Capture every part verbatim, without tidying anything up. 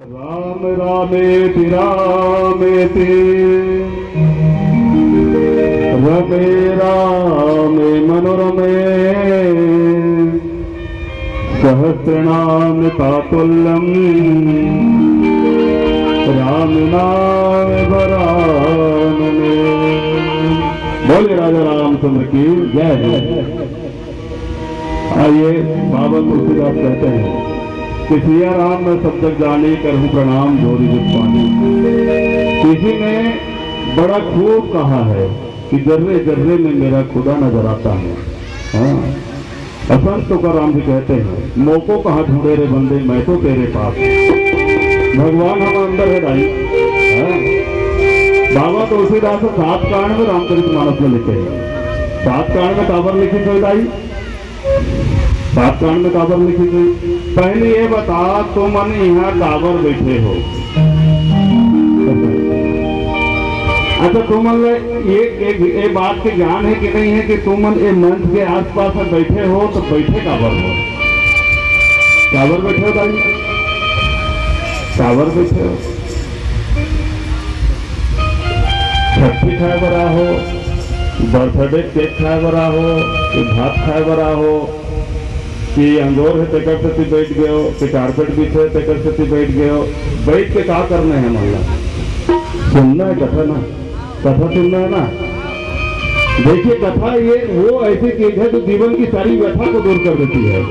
राम रामेति रामेति रमे रामे मनोरमे सहस्रनाम तातुल्यम राम नाम वरानने। बोले राजा रामचंद्र की जय। आइए, बाबा तुलसीदास कहते हैं कि सिया राम मैं सब जग जानी, करहूँ प्रणाम जोरी जुग पानी। इसी में बड़ा खूब कहा है कि जर्रे जर्रे में मेरा खुदा नजर आता है। हाँ, और संत तुकाराम जी कहते हैं, मोको कहाँ ढूंढे रे बंदे, मैं तो तेरे पास। भगवान हम अंदर है भाई। हाँ? बाबा तुलसीदास सात कांड में रामचरित मानस में लिखे हैं। सात कांड में काबर लिखिस हे भाई? सात कांड में काबर लिखिस हे? पहले ये बता, तुमन यहाँ काबर बैठे हो? अच्छा, तुमन ले ये, ये, ये बात के ज्ञान है कि नहीं है कि तुमन ये मंच के आसपास में बैठे हो तो बैठे काबर हो? काबर बैठे हो भाई? काबर बैठे हो? छट्ठी खाए बर आहो, बर्थडे केक खाए बर आहो, कि भात खाए बर आहो, कि अंजोर है तेकर सेती बैठ गए हो, कि कारपेट बिछे है तेकर सेती बैठ गए हो, बैठ के का करना है? मतलब सुनना है कथा ना, कथा सुनना है ना। देखिए, कथा ये वो ऐसी चीज है जो जीवन की सारी व्यथा को दूर कर देती है।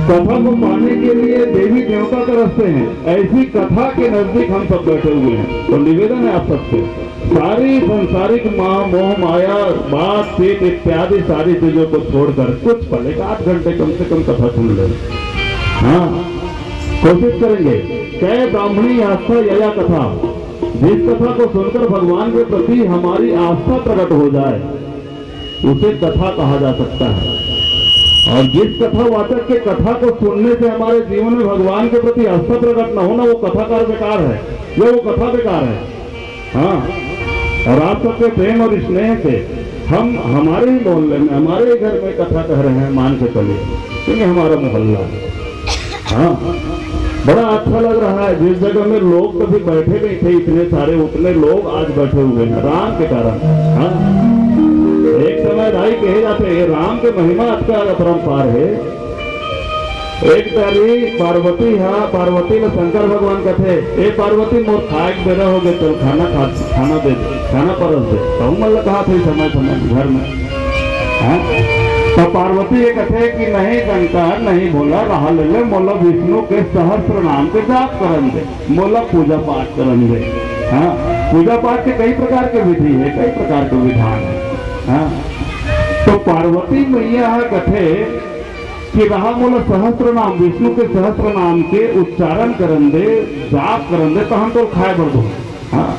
कथा को पाने के लिए देवी देवता तरसते हैं, ऐसी कथा के नजदीक हम सब बैठे हुए हैं। तो निवेदन है आप सबसे, सारी सांसारिक माँ मोह माया, बातचीत इत्यादि सारी चीजों को छोड़कर कुछ पल, एक आध घंटे कम से कम कथा सुन ले। हाँ, कोशिश करेंगे। कै ब्राह्मणी आस्था यया कथा, जिस कथा को सुनकर भगवान के प्रति हमारी आस्था प्रकट हो जाए, उसे कथा कहा जा सकता है। और जिस कथावाचक के कथा को सुनने से हमारे जीवन में भगवान के प्रति आस्था प्रकट न हो ना, वो कथाकार बेकार है, या वो कथा बेकार है। हाँ, और आप सबके प्रेम और स्नेह से हम हमारे ही मोहल्ले में, हमारे ही घर में कथा कह रहे हैं, मान के चलिए, क्योंकि हमारा मोहल्ला है। हाँ, बड़ा अच्छा लग रहा है। जिस जगह में लोग कभी बैठे नहीं थे इतने सारे, उतने लोग आज बैठे हुए हैं राम के कारण। हाँ, एक समय दाई कहे जाते हैं, राम के महिमा अतका अपरंपार है। एक दारी पार्वती हा, पार्वती ल शंकर भगवान कथे, "ए पार्वती, मोर खाए के बेरा हो गए, चल खाना खा, खाना दे दे, खाना परस दे।" तहु मन ल कहा थे समय समय घर में, हाँ? तो पार्वती ये कथे कि, "नहीं शंकर, नहीं भोला, रहा ले ले, मोला विष्णु के सहस्त्र नाम के जाप करन दे, मोला पूजा पाठ करन दे।" हाँ, पूजा पाठ के कई प्रकार के विधि है, कई प्रकार के विधान है। हाँ, तो पार्वती मैया कथे कि रहा मोला सहस्त्र नाम, विष्णु के सहस्त्र नाम के उच्चारण करन दे, जाप करन दे, तहन तो खाए बर दो। हाँ,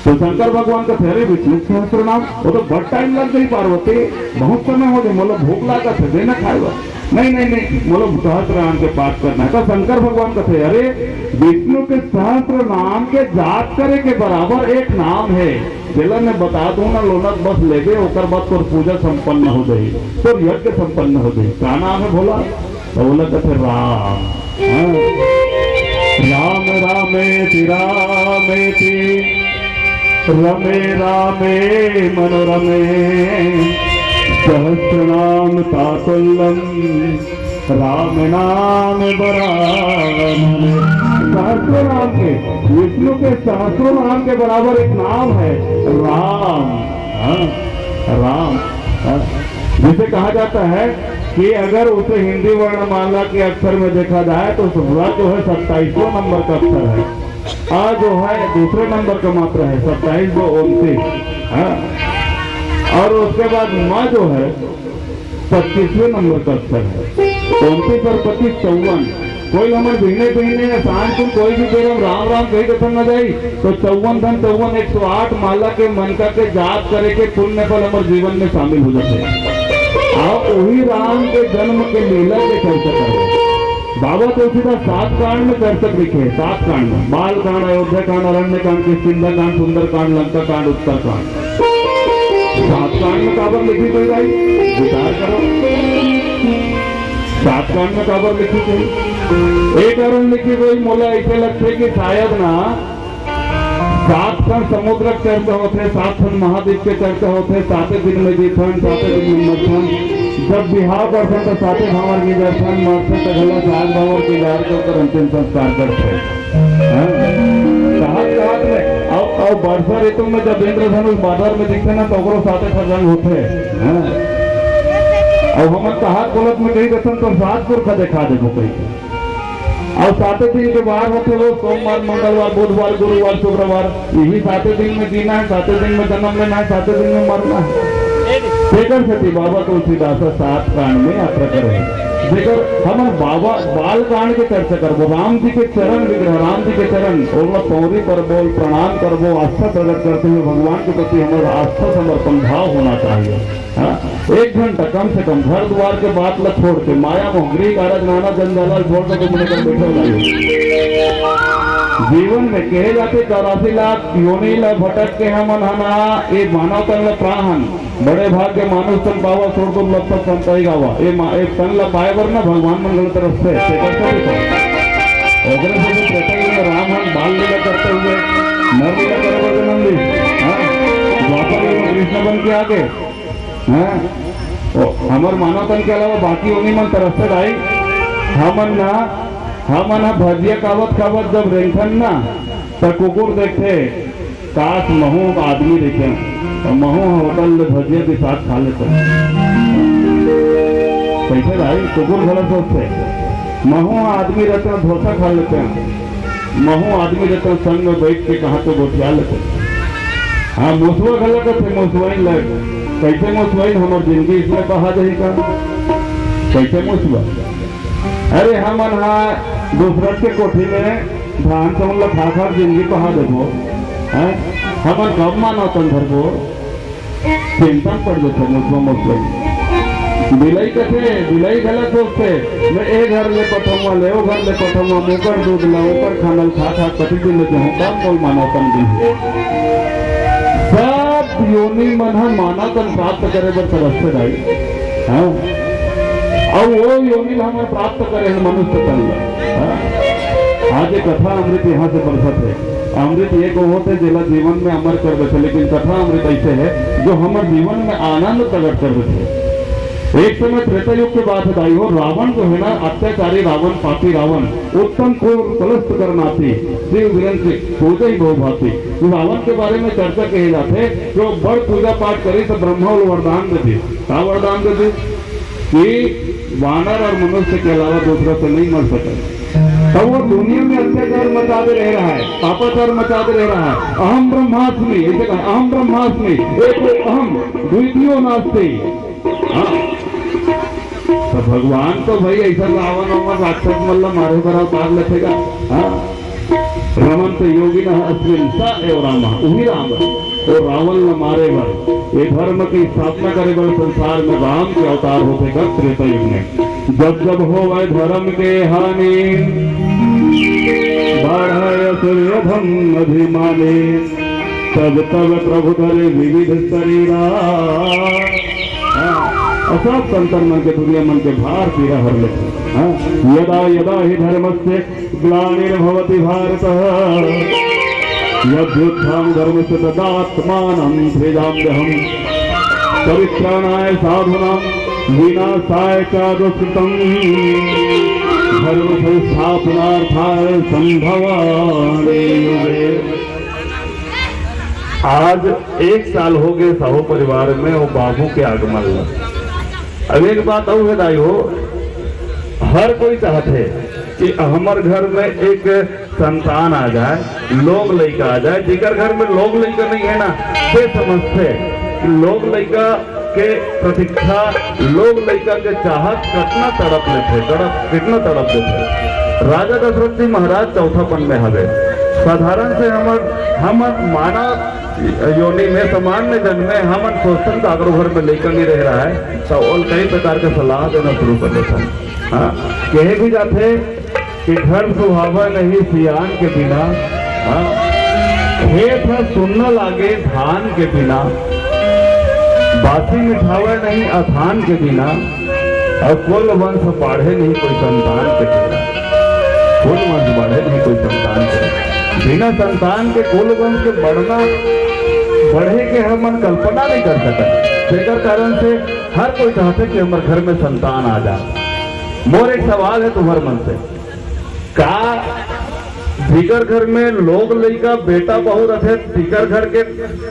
तो शंकर भगवान कथे, "अरे, विष्णु सहस्त्र नाम, वो तो बड़ टाइम लग गई पार्वती, बहुत समय हो गए, मोला भूख लागत है, देना खाए बर।" "नहीं, नहीं, नहीं, मोला सहस्त्र नाम के पाठ करना है।" तो शंकर भगवान कथे, "अरे, विष्णु के सहस्त्र नाम के जाप करे के बराबर एक नाम है, जेला मैं बता दूं ना लोनक, बस लेबे, ओकर बाद तोर पूजा संपन्न हो जाही, तोर यज्ञ संपन्न हो जाही।" "का नाम है भोला?" तो बोला कथे, "राम।" हाँ। "राम रामेति रामेति रमे रामे मनोरमे सहस्रनाम तातुल्यम राम नाम वरानने।" सहस्रों नाम के, विष्णु के सहस्रों नाम के बराबर एक नाम है राम। हाँ, राम। हाँ। जिसे कहा जाता है कि अगर उसे हिंदी वर्णमाला के अक्षर में देखा जाए तो र जो है सत्ताईसवाँ नंबर का अक्षर है, अ जो है दूसरे नंबर का मात्रा है, सत्ताईस दो उनतीस। हाँ। और उसके बाद म जो है पच्चीसवें नंबर का अक्षर है। उनतीस और पच्चीस चौवन। कोई हमर बिहने बिहने या सांझ कुन कोई भी बेर हम राम राम कही के संग आ जाई, तो चौवन धन चौवन, एक सौ आठ माला के मनका के जाप करे के पुण्य फल हमर जीवन में शामिल हो जाथे। आओ, वही राम के जन्म के लीला के चर्चा करो। बाबा तुलसीदास सात कांड में चर्चा लिखे हैं, सात कांड में, बाल कांड, अयोध्या कांड, अरण्य कांड, किष्किंधा कांड, सुंदर कांड, लंका कांड, उत्तर कांड। सात कांड में काबर लिखिस होही भाई? विचार करो, सात कांड में काबर लिखिस होही? ए कारण लिखिस होही, मोला ऐसे लगथे कि शायद ना सात ठन समुद्र के चर्चा होथे, सात ठन महाद्वीप के चर्चा होथे, साते दिन में जीथन, साते दिन में मरथन। जब बिहाव करथन तो साते भांवर गिंजारथन, मरथन तो घला सात भांवर गिंजार के ओकर अंतिम संस्कार करथे। हाँ? कहत कहत में, अउ, अउ बरसा ऋतु में जब इंद्रधनुष बादर में दिखथे ना, तो ओकरो साते ठन रंग होथे। हाँ? अउ हमन कहत बोलत में कहि देथन तो सात पुरखा देखा देबो कहिके। अउ साते दिन के बार होथे वो सोमवार, मंगलवार, बुधवार, गुरुवार, शुक्रवार, इही साते दिन में जीना हे, साते दिन में जनम लेना हे, साते दिन में मरना हे। तेकर सेती बाबा तुलसीदास ह सात कांड में यात्रा करे हे। जेकर हमन बाबा बाल कांड के चर्चा करबो, राम जी के चरण विग्रह, राम जी के चरण, ओला पौरी परबो, प्रणाम करबो, आस्था प्रकट करते हुए भगवान के प्रति हमर आस्था समर्पण भाव होना चाहिए। हाँ, एक घंटा कम से कम घर दुवार के बात ला छोड़ के, माया मोह, गृह कारज, नाना जंजाल ला छोड़ के तुमने कर बैठे हो जाइए। जीवन में कहे जाथे चौरासी लाख योनि ला भटक के हमन हना, ए मानव तन ला प्राहन, बड़े भाग के मानुष तन पावा, सोर दुर्लभ तन संताई गावा। ए मा-, ए तन ला पाए बर ना भगवान मन गलत रस्ते, ते कर सकते हो। ओकरे से भी त्रेता युग में राम हन बाल लीला करते हुए नर लीला करे बर जन्म ली। हाँ? द्वापर युग में कृष्ण बन के आगे हैं? ओ, हमर मानव तन के अलावा बाकी ओनी मन तरसथे दाई। हमन ना, हमन ह भजिया खावत खावत जब रेंगथन ना, त कुकुर देखथे, "काश महू आदमी रहितेंव, त महू ह होटल ले भजिया के साथ खा लेतेंव।" कइसे दाई? कुकुर घला सोचथे, "महू ह आदमी रहितेंव, डोसा खा लेतेंव।" महू आदमी रहितेंव, संग में बइठ के कहाँ तो गोठिया लेतेंव। हाँ, मुसवा घला कथे मुसवाइन ल, कइसे मुसवाइन, हमर जिनगी इसमें बहा जाही का? कइसे मुसवा? अरे, हमन हा दूसरन के कोठी में धान चाउर ल खा खा जिनगी बहा देबो, हैं? हमन कब मानव तन धरबो? चिंता पड़ जाथे मुसवा मुसवा। बिलई कथे, बिलई घला सोचथे, "मैं ए घर ले पठौंवा, ले ओ घर ले पठौंवा, मोकर दूध ला, ओकर खाना ल खा खा कति दिन ले जाहूं, तब मोल मानव तन दिन।" सब योनि मन ह मानव तन प्राप्त करे बर तरसथे दाई। हाँ? अउ वो योनि ल हमन प्राप्त करे हन मनुष्य तन ल। हाँ? आज ये कथा अमृत यहाँ से बरसत हे। अमृत ये को होथे जेला जीवन में अमर कर देथे, लेकिन कथा अमृत ऐसे है जो हमर जीवन में आनंद प्रकट कर देथे। एक समय त्रेता युग के बात है दाई हो, रावण जो है ना, अत्याचारी रावण, पापी रावण, उत्तम क्रूर कलुष कर नाती, शिव विरंच पूजहि बहुभांति। रावण के बारे में चर्चा कहे जाथे कि वो बड़ पूजा पाठ करिस त ब्रह्मा ओला वरदान दे दिस। का वरदान दे दिस? कि वानर और मनुष्य के अलावा दूसरा से नहीं मर सके। तब वो दुनिया में अत्याचार मचाते रह रहा है, पापाचार मचाते रह रहा है। "अहम ब्रह्मास्मि", ऐसे कहा, "अहम ब्रह्मास्मि, एको अहम, द्वितीयो नास्ति।" हाँ। तो भगवान तो भाई ऐसा रावण और राक्षस मन ला मारे बर अवतार लेथेगा। हाँ। "रमन्त योगिनः अस्मिन् स एव रामः", उही राम है। वो रावण ला मारे बर, ये धर्म की स्थापना करे बर संसार में राम के अवतार होथे का त्रेता युग में। "जब जब होवै धर्म के हानि, बाढ़ै असुर अधम अभिमानी। तब तब प्रभु धरे विविध शरीरा।" हाँ, और सब संतन मन के, दुनिया मन के भार पीरा हर लेथे। हाँ, "यदा यदा हि धर्मस्य ग्लानिर्भवति भारत, अभ्युत्थानं धर्मस्य तदात्मानं सृजाम्यहम्। परित्राणाय साधूनां विनाशाय च दुष्कृतम्। धर्म संस्थापनार्थाय सम्भवामि युगे।" आज एक साल हो गए साहू परिवार में वो बाबू के आगमन ला। अब एक बात अउ है दाई हो, हर कोई चाहथे कि हमर घर में एक संतान आ जाए, लोग लइका आ जाए। जेकर घर में लोग लइका नहीं है ना, ते समझथे कि लोग लइका के प्रतीक्षा, लोग लइका के चाहत कतना तड़प लेथे, तड़प, कितना तड़प देथे। राजा दशरथ जी महाराज चौथापन में हवे। साधारण से हमर, हमर मानव योनि में सामान्य जन में हमन सोचथन, काकरो घर में लइका नहीं रह रहा है, तो ओल कई प्रकार के सलाह देना शुरू कर देथन। हाँ, कहे भी जाथे कि घर सुहावै नहीं सियान के बिना, हाँ, खेत ह सुन्ना लागे धान के बिना। बासी मिठावे नहीं अथान के बिना, अउ कुल वंश बाढ़े नहीं कोई संतान के बिना। कुल वंश बाढ़े नहीं कोई संतान के बिना। संतान के, कुल वंश के बढ़ना, बढ़े के हमन कल्पना नहीं कर सकत। जेकर कारण से हर कोई चाहथे कि हमर घर में संतान आ जाए। मोर एक सवाल है तुम्हर मन से, का जिकर घर में लोग लइका बेटा बहू रथे, तिकर घर के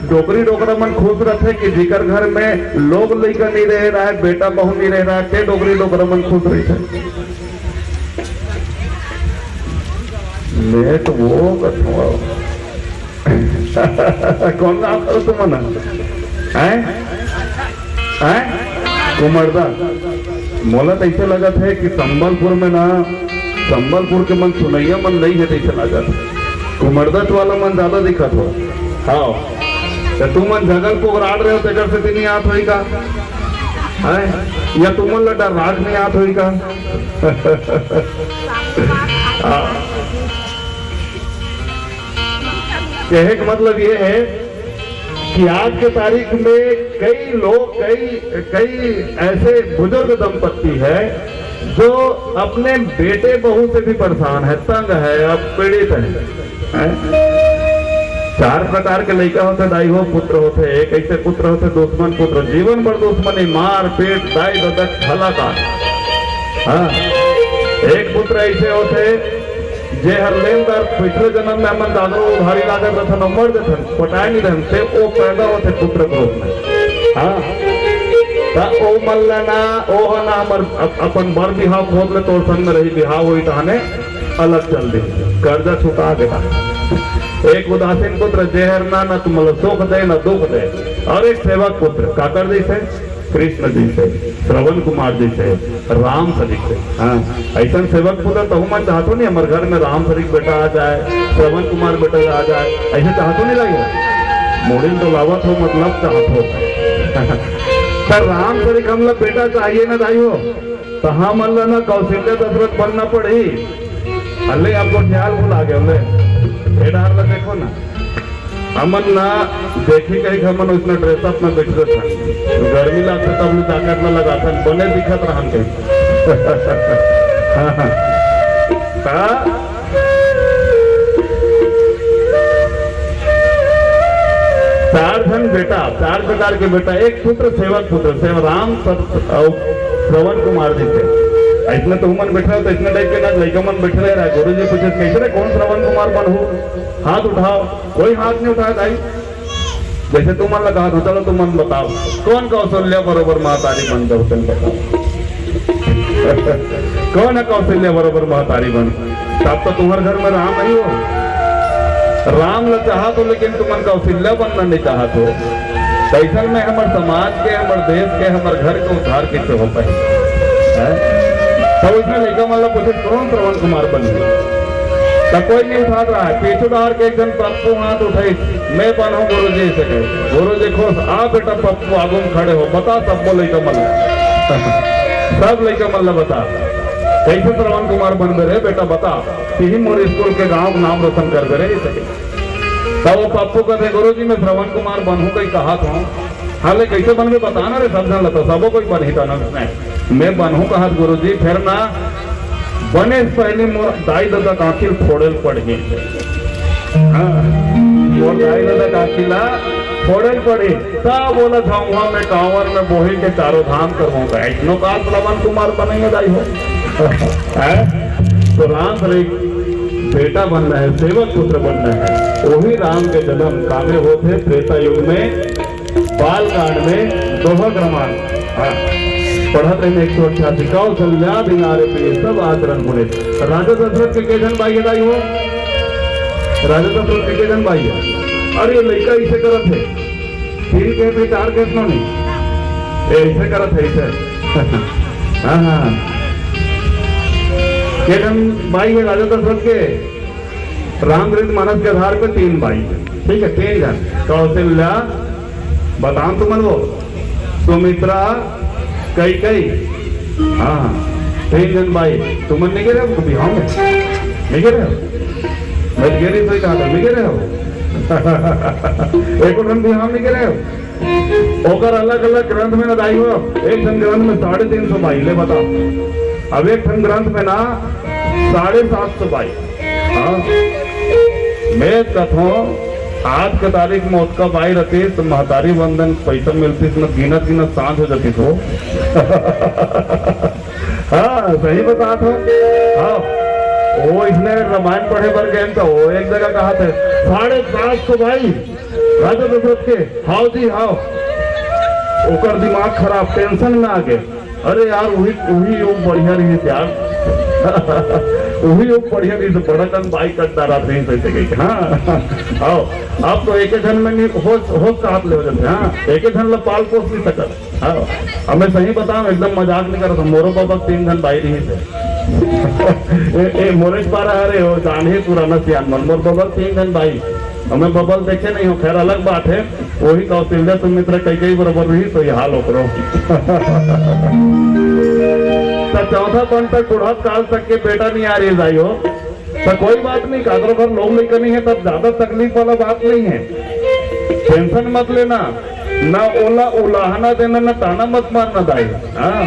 डोकरी डोकरा मन खुश रथे कि जिकर घर में लोग लइका नहीं रहे रहा है, बेटा बहू नहीं रहे रहा है, ते डोकरी डोकरा मन खुश रहिथे? मैं तो वो कथों। कौन गाँव करो तुमन? हैं? हैं? कुमड़दा। मोला तो ऐसे लगत है कि संबलपुर में ना, संबलपुर के मन सुनैया मन नहीं है, तो ऐसे लगत है। कुमड़दा वाला मन ज्यादा दिखत हो। हाँ। तो तुमन जगल पोगराड़ रहे हो, तेकर से नहीं आत होई का? हैं? या तुमन ला डर राग नहीं आत होई का? हाँ। कहे का मतलब ये है कि आज के तारीख में कई लोग, कई, कई ऐसे बुजुर्ग दंपत्ति है जो अपने बेटे बहू से भी परेशान है, तंग है, अब पीड़ित है, हैं? चार प्रकार के लइका होथे दाई हो, पुत्र होथे। एक ऐसे पुत्र होथे दुश्मन पुत्र, जीवन भर दुश्मनी, मार पीट, दाई ददा के हलाकान। हाँ, एक पुत्र ऐसे होथे जे हर लेनदार पिछले जन्म में हमन दादरो उधारी लागत रथन, मर जथन, पटाए नहीं रहन, से ओ पैदा होथे पुत्र के रूप में। हाँ, त ओ मन ला ना, ओ ह ना हमर अप-, अपन बर बिहाव खोद ले तोर संग में रही, बिहाव होई तहाने अलग चल दे, कर्जा छुटा देता। एक उदासीन पुत्र, जेहर ना, ना तुम लोग सुख दे, ना दुख दे। और एक सेवक पुत्र, काकर जैसे? कृष्ण जी से, श्रवण कुमार जी से, राम सरीख से। हाँ, ऐसा सेवक पुत्र तहु मन चाहतो नहीं, हमारे घर में राम सरीख बेटा आ जाए, श्रवण कुमार बेटा आ जाए, ऐसे चाहतो नहीं लाइए। मोड़िल तो लावत हो, मतलब चाहत हो। सर, राम सरीख हम लोग बेटा चाहिए ना दाई हो, तो हम अल्लाह ना कौशल्या दशरथ बनना पड़ी। अल्ले आपको ख्याल भुला गए, अल्ले। ये डाल ला देखो ना। हमन ना देखी कहीं हमन उसने ड्रेसअप में बैठ रहे था। गर्मी लागता तब ले जैकेट ना लगा था, बने दिखत रहन कहीं। हाँ, हाँ। हाँ? चार झन बेटा, चार प्रकार के बेटा, एक पुत्र सेवक पुत्र, सेव राम सत-, अउ श्रवण कुमार जी थे। ऐसने तो मन बैठे रहे, तो ऐसने टाइप के ना लइका मन बैठे रहे, गुरु जी पूछे, "कैसे रे, कौन श्रवण कुमार बनहू? हाथ उठाओ।" कोई हाथ नहीं उठाया दाई। जैसे तुमन ला कहा था, चलो तुमन बताओ, कौन कौशल्या बरोबर महतारी बन जाओ, तुम बताओ। कौन है कौशल्या बरोबर महतारी बन? तब तो तुम्हारे घर में राम नहीं हो। राम ला चाहत हो, लेकिन तुमन कौशल्या बनना नहीं चाहत हो। कैसन में हमर समाज के, हमर देश के, हमर घर के उद्धार कैसे हो पाए? हैं? तो उसने लइका मन ला पूछे, "कौन श्रवण कुमार बनही?" तो कोई नहीं उठात रहा है। पीछू डार के एक झन पप्पू हाथ उठाई, "मैं बनहूँ गुरुजी," से कहे। गुरुजी खुश, "आ बेटा पप्पू, आगू में खड़े हो, बता सबको लइका मन ला।" सब लइका मन ला बता, "कैसे श्रवण कुमार बनबे रे बेटा, बता, तिही मोर स्कूल के गांव के नाम रोशन करबे रे," से कहे। तब वो पप्पू कहते, "गुरुजी, मैं श्रवण कुमार बनहूँ कहीं कहा था।" "हाँ, ले कैसे बनबे बता ना रे, सब झन ला तो, सबो कोई बनही ता ना।" "मैं बनहूँ कहा था गुरुजी, फिर ना बने से पहले मोर दाई ददा काकी ल फोड़े ल पड़ही।" हाँ, मोर दाई ददा काकी ला फोड़े ल पड़ही, तब ओला झउहा में कांवर में बोही के चारों धाम करवाऊंगा। ऐसनो का श्रवण कुमार बनेंगे दाई हो? हैं? तो राम सरीख बेटा बनना है, सेवक पुत्र बनना है, वही राम के जन्म कामे होथे त्रेता युग में, बाल कांड में दोहा क्रमांक। हाँ, पढ़त रहे एक सौ अट्ठासी, "कौशल्या बिना रे प्रिय सब आचरण पुनीत।" राजा दशरथ के के झन भाई है दाई हो? राजा दशरथ के के झन भाई है? अरे, ये लइका इसे करत है, तीन के थे, चार के सुनो नहीं, ये इसे करत है, इसे। हाँ, हाँ। के झन भाई है राजा दशरथ के? रामचरित मानस के आधार पे तीन भाई है, ठीक है, तीन झन। कौशल्या, बताओ तुमन वो, सुमित्रा, कैकई। हाँ, तीन झन भाई। तुमन नहीं गे रहे हो बिहाव में? नहीं गे रहे हो? मैं तो गे रही, तो कहा था, नहीं गे रहे हो? एक झन बिहाव नहीं गे रहे हो? ओकर अलग-अलग ग्रंथ में न दाई हो, एक ठन ग्रंथ में साढ़े तीन सौ बाई, ले बता। अब एक ठन ग्रंथ में ना साढ़े सात सौ बाई। हाँ, मैं कथों, आज के तारीख में ओतका बाई रहतीस तो महतारी वंदन पैसा मिलतीस, न गिनत गिनत सांझ हो जातीस हो। हाँ, सही बतात हो। हाँ, वो इसने रामायण पढ़े बर गए तो वो एक जगह कहा थे, साढ़े सात सौ बाई, राजा दशरथ के, हाव जी, हाव। ओकर दिमाग खराब, टेंशन में आ गए। अरे यार, वही, वही योग बढ़िया रही यार। वही योग बढ़िया रही, तो बड़ा कन बाई कट डारा थे, ऐसे कही, हाँ, हाव। आप तो एक झन में नहीं, होश, होश का हाथ ले हो जाते, हाँ, एक झन ला पाल पोस नहीं सकत। हाँ, अब मैं सही बताऊं, एकदम मजाक नहीं कर रहा था। मोरो बाबा तीन झन बाई रही थे। ए, ए, मोरे पारा, अरे, वो जान ही पुराना सियान मन, मोर बाबा तीन झन बाई। अब मैं बबल देखे नहीं हूँ, खैर, अलग बात है। वही कौशल्या, सुमित्रा, कई कई बराबर रही, तो ये हाल ओकरो। तो चौथा पंथ तक बुढ़त काल तक के बेटा नहीं आ रही जाई हो, तो कोई बात नहीं, काकरो घर लोग लइका नहीं है, तब ज्यादा तकलीफ वाला बात नहीं है, टेंशन मत लेना। ना ओला उलाहना देना, ना ताना मत मारना दाई। हाँ,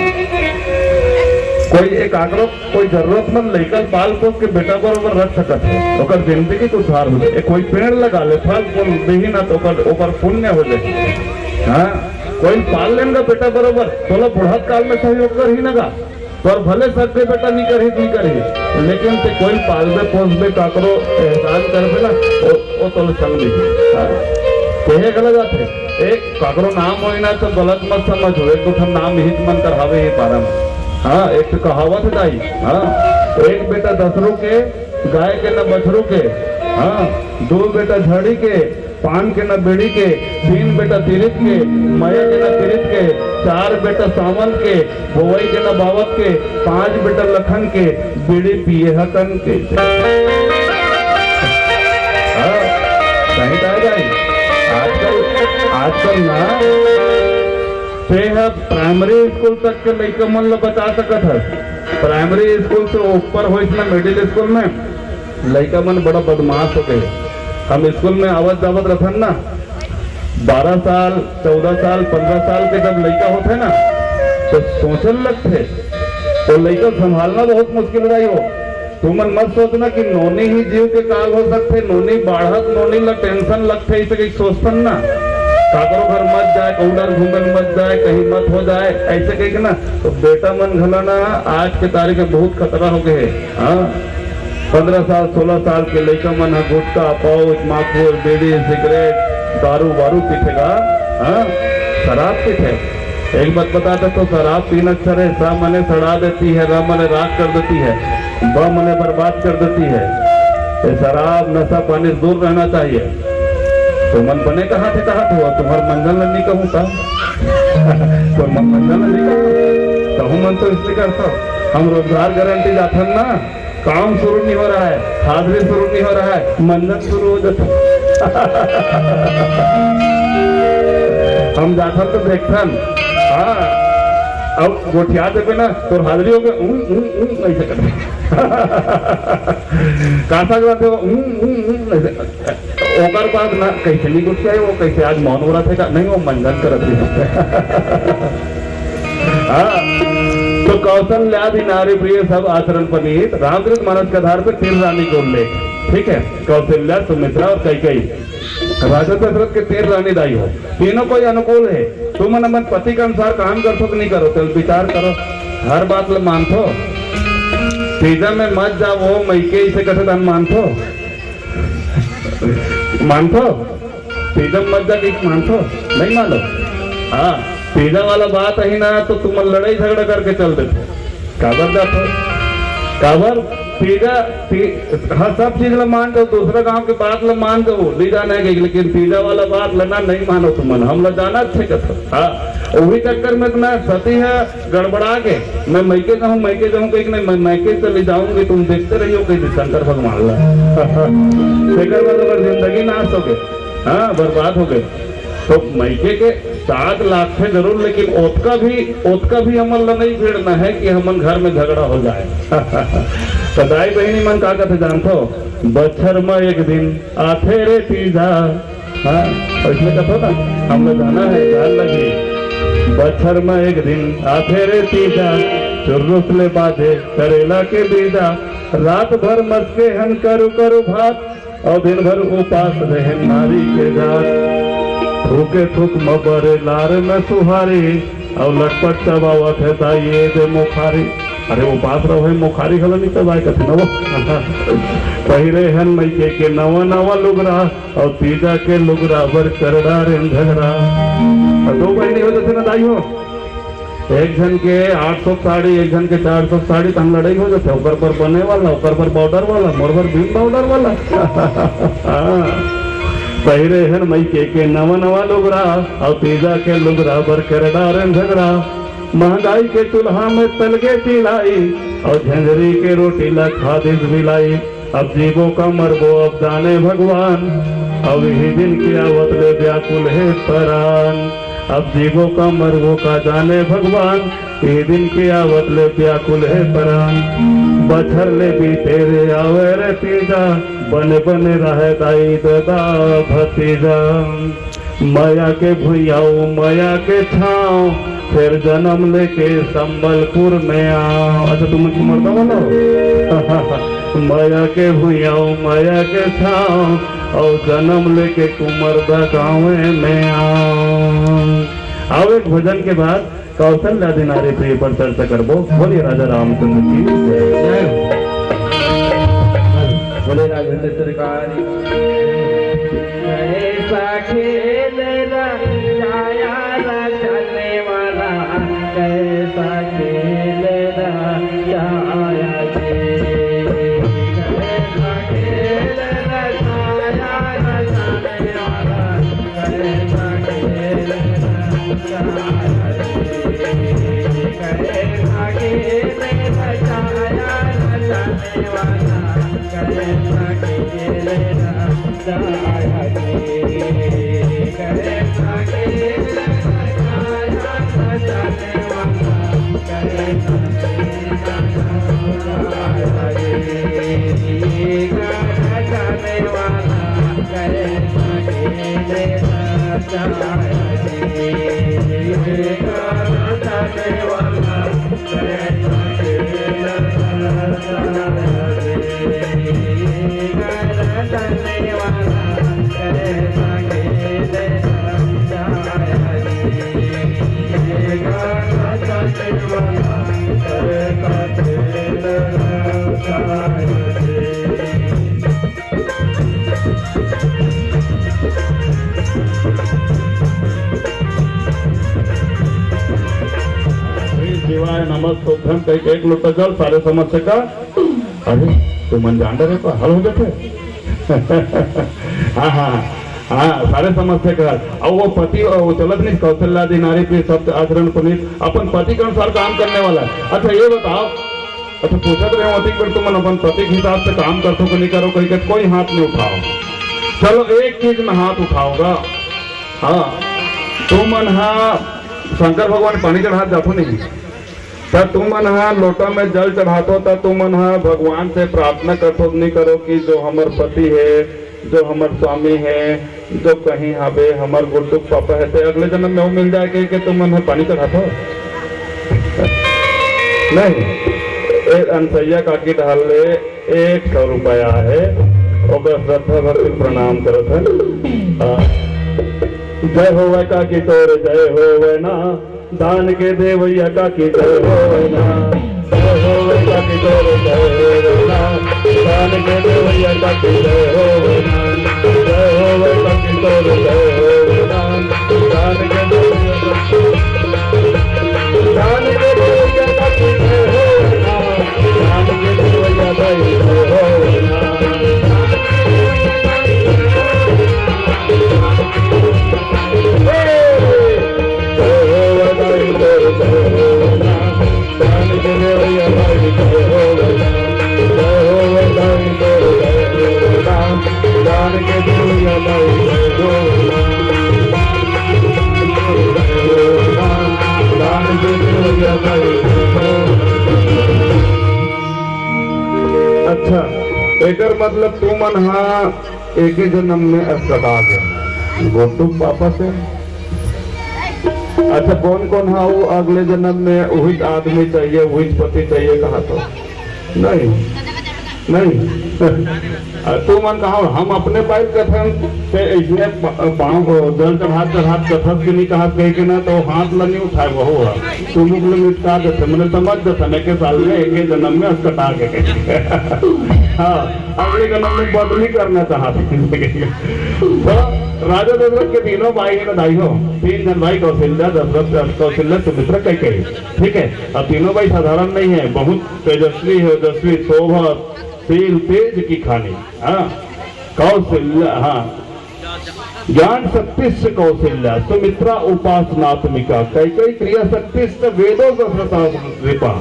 कोई एक आकरो, कोई जरूरतमंद लइका पाल पोस के बेटा बरोबर रख सकत है, ओकर जिंदगी के उद्धार हो जाए। कोई पेड़ लगा ले, फल फूल देही ना तो ओकर, ओकर पुण्य हो जाए। हाँ, कोई पाल लेन का बेटा बरोबर, तोला बुढ़त काल में सहयोग कर ही ना गा। तोर भले सगे बेटा नहीं करही, नहीं करही, लेकिन ते कोई पालबे पोसबे, काकरो एहसान करबे ना, ओ, ओ तोला संग दे। हाँ? कहे गलत बात है। एक काकरो नाम होई ना तो गलत मत समझो, एक दो ठन नाम इही मन कर हवे ही पारा में। हाँ, एक तो कहावत है दाई। हाँ, एक बेटा दसरू के, गाय के न बछरू के। हाँ, दो बेटा झड़ी के, पान के न बीड़ी के, तीन बेटा तिरित के, मया के न तिरित के, चार बेटा सावन के, बोवई के न बावत के, पांच बेटा लखन के, बीड़ी पिए हकन के। हाँ, सही कहा जाए। आजकल, आजकल ना, ते ह प्राइमरी स्कूल तक के लइका मन ल बचा सकत हस। प्राइमरी स्कूल से ऊपर होइस ना, मिडिल स्कूल में, लइका मन बड़ा बदमाश हो गए। हम स्कूल में आवत जावत रथन ना, बारह साल, चौदह साल, पन्द्रह साल के जब लइका होथे ना, तो सोचन लगथे, तो लइका संभालना बहुत मुश्किल रही हो। तुमन मत सोचना कि नोनी ही जीव के काल हो सकथे, नोनी बाढ़त, नोनी ला टेंशन लगथे, इसे कहीं सोचथन ना, काकरो घर मत जाए, कहूँ डर घूमन मत जाए, कहीं मत हो जाए, ऐसे कही के ना, तो बेटा मन घला ना आज के तारीख में बहुत खतरा हो गए हे। हाँ, पन्द्रह साल, सोलह साल के लइका मन ह गुटखा, पाउच, माखुर, बीड़ी, सिगरेट, दारू वारू पीथेगा। हाँ, शराब पीथे। एक बात बता दे तो, शराब तीन अक्षर है, स मने सड़ा देती है, र मने राख कर देती है, ब मने बर्बाद कर देती है। ये शराब नशा पानी से दूर रहना चाहिए। तुमन बने कहा थे, कहा थे, वो तुम्हार मंजन ल नहीं कहूँ का? तो मन मंजन ल नहीं कहूँ, कहूँ मन तो इसलिए करता हूँ। हम रोजगार गारंटी जाथन ना, काम शुरू नहीं हो रहा है, हाजिरी शुरू नहीं हो रहा है, मंजन शुरू हो जाता। हम जाथन तो देखथन, हाँ, अब गोठिया देबे ना, तोर हाजिरी हो गए, ऊं, ऊं, ऊं, ऐसे कर। कासा के बात है, ऊं, ऊं, ऊं, ऐसे कर। ओकर बाद ना, कैसे नहीं गोठिया, वो कैसे आज मौन हो रहा था, नहीं, वो मंजन करत रही। हाँ, तो कौशल्यादि नारी प्रिय सब आचरण पनीत, रामचरित मानस के आधार पे तीन रानी के उल्लेख, ठीक है, कौशल्या, सुमित्रा और कैकेयी। राजा दशरथ के तीन रानी दाई हो, तीनों कोई अनुकूल है। तुमन अपन पति के अनुसार काम करथो कि नहीं करो, तेल विचार करो, हर बात ल मानथो। तीजा में मत जावो, मइके इसे कथे तन मानथो, मानथो। तीजा में मत जा के मानथो, नहीं मानो। हाँ, तीजा वाला बात ही ना तो तुम लड़ाई झगड़ा करके चल देते। काबर जाथो? काबर? तीजा, ती-, हाँ, सब चीज ला मान जाओ, दूसरा गांव के बात ला मान जाओ, ले जाना है, लेकिन तीजा वाला बात लेना नहीं मानो तुमन, हम ला जाना अच्छे कथो। हाँ, वही चक्कर में तो मैं सती है गड़बड़ा के, मैं मइके जाऊँ, मइके जाऊँ कही कि नहीं, मैं मइके चली जाऊंगी, तुम देखते रहियो कही शंकर भगवान ला। तेकर बाद ओकर जिंदगी नाश हो गए, हाँ, बर्बाद हो गए। तो मइके के साग लागथे जरूर, लेकिन ओतका भी, ओतका भी हमन ला नहीं भिड़ना है कि हमन घर में झगड़ा हो जाए। तो दाई बहिनी मन का कथे जानथो, बछर म एक दिन आथे रे तीजा, हाँ, अउ इसमें कथो ना, हमला जाना हे, जान लगी। बछर म एक दिन आथे रे तीजा, चुर्रुस ले बाजे करेला के बीजा। रात भर मचके हन करू करू भात, अउ दिन भर उपास रहेन नारी के जात। थूके थूक म बरे लार म सुहारी, अउ लटपट चबावत हे दाई ए दे मुखारी। अरे उपास रहो, मुखारी घलो नइ चबाय कथे न वो। पहिरे हन मइके के नवा नवा लुगरा, अउ तीजा के लुगरा बर करडा रेन झगरा। अउ दो बहिनी हो जथे ना दाई हो, एक झन के आठ सौ साड़ी, एक झन के चार सौ साड़ी, तहन लड़ाई हो जाथे। ओकर बर बने वाला, ओकर बर बॉर्डर वाला, मोर बर बिन बॉर्डर वाला। पहिरे हन मइके के नवा नवा लुगरा, अउ तीजा के लुगरा बर करडा रेन झगरा। महंगाई के चूल्हा में तलगे चिलाई, अउ झंझरी के रोटी ला खा दिस बिलाई। अब जीबो का मरबो अब जाने भगवान, अब इही दिन के आवत ले व्याकुल हे परान। अब जीबो का मरबो का जाने भगवान, इही दिन के आवत ले व्याकुल हे परान। बछर ले बीते रे आवे रे तीजा, बने बने रहे दाई ददा भतीजा। मया के भुइयाँ, मया के छाँव, फेर जनम लेके संबलपुर में आँव। अच्छा, तुमन कुमरदा वाला हो? मया के भुइयाँ, मया के छाँव, अउ जनम लेके कुमरदा गाँवे में आँव। अउ एक भजन के बाद कौशल्या नारी प्रिय पर चर्चा करबो। बोलिए राजा रामचंद्र की जय। जय हो। बोले राघवेंद्र सरकार की। कैसा खेल रचाया रचने वाला, कैसा खेल रचाया जी। कैसा खेल रचाया रचने वाला, कैसा खेल रचाया जी। कैसा खेल रचाया रचने वाला, कैसा खेल रचाया जी। श्री शिवाय नमस्तुभ्यं कहिके एक लोटा जल सारे समस्त का। अरे, तुमन जान डरे का हल हो जाथे। हाँ, हाँ, हाँ, सारे समस्त कर। अउ वो पति, वो चलत नहीं, कौशल्या नारी प्रिय सत्य आचरण पुनीत, अपन पति के अनुसार काम करने वाला है। अच्छा, ये बताओ, अच्छा, पूछत रहे हों, अतिक बेर तुमन अपन पति के हिसाब से काम करथो कि नहीं करो, कहिके कोई हाथ नहीं उठाओ। चलो, एक चीज में हाथ उठाओगा। हाँ, तुमन हा शंकर भगवान पानी चढ़ात जाथो नहीं? त तुमन ह लोटा में जल चढ़ाथो, त तुमन ह भगवान से प्रार्थना करथो, नहीं करो कि जो हमर पति हे, जो हमर स्वामी हे, जो कहीं हबे, हमर गुड्डू के पापा हे, ते अगले जन्म में वो मिल जाए के, के तुमन ह पानी चढ़ाथो? नहीं। ए अनसैया काकी डहार ले एक सौ रुपया हे, ओकर श्रद्धा भक्ति प्रणाम करत हे। आ, जय होवय काकी तोर, जय होवय ना। दान के देवैया काकी जय होवै ना, जय होवै काकी तोर जय होवै ना। दान के देवैया काकी जय होवै ना, जय होवै काकी तोर जय होवै ना। दान के देवैया, दान के देवैया काकी जय होवै ना, दान के देवैया दाई जय होवै ना। अच्छा, एकर मतलब तुमन हा एके जन्म में अस्पताल है। गोटू पापा से। अच्छा, कौन कौन हा वो अगले जन्म में वही आदमी चाहिए, वही पति चाहिए कहा तो? नहीं, नहीं। आ, तू मन कहा हम अपने पाइप कथन ते इसने प-, पाँव को जल चढ़ात चढ़ात कथस के नहीं कहत कह के ना तो हाथ ला नहीं उठाए वहू हा। तू मुख ले मिटका देते, मैंने समझ देता, मैं के साल में एक जन्म में अस्कटा के। हाँ, अगले जन्म में बदली करना चाहते। तो राजा दशरथ के तीनों भाई है ना दाई हो, तीन जन भाई कौशल्या, दशरथ, कौशल्या, सुमित्रा, कैकेयी। ठीक है, अब तीनों भाई साधारण नहीं है, बहुत तेजस्वी है, ओजस्वी, शोभा, शील तेज की खानी। हाँ, कौशल्या, हाँ, ज्ञान शक्तिश्च कौशल्या, सुमित्रा उपासनात्मिका, कैकेयी क्रिया शक्तिश्च वेदो दशरथ रिपा।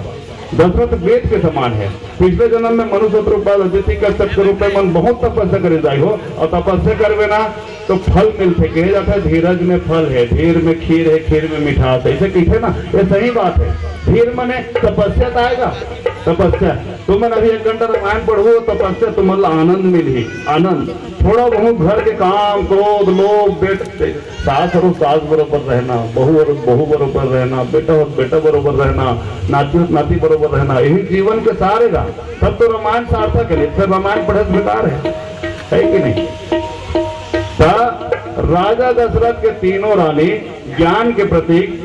दशरथ वेद के समान है। पिछले जन्म में मनुष्य रूप बाद अदिति कश्यप के रूप में मन बहुत तपस्या करे जाई हो, और तपस्या करवे ना तो फल मिलथे। कहे जाता है धीरज में फल है, धीर में खीर है, खीर में मिठास है, इसे कहे ना, ये सही बात है। धीर मने तपस्या तो आएगा, तपस्या। तुमन अभी एक घंटा रामायण पढ़ो, तपस्या तुमन ला आनंद मिलही, आनंद। थोड़ा बहुत घर के काम, क्रोध, लोभ, बेट, सास और सास बरोबर रहना, बहू और बहू बरोबर रहना, बेटा और बेटा बरोबर रहना, नाती और नाती बरोबर रहना, यही जीवन के सार हे गा। तब तो रामायण सार्थक है, नहीं तो रामायण पढ़े से बेकार है, है कि नहीं? तो राजा दशरथ के तीनों रानी ज्ञान के प्रतीक,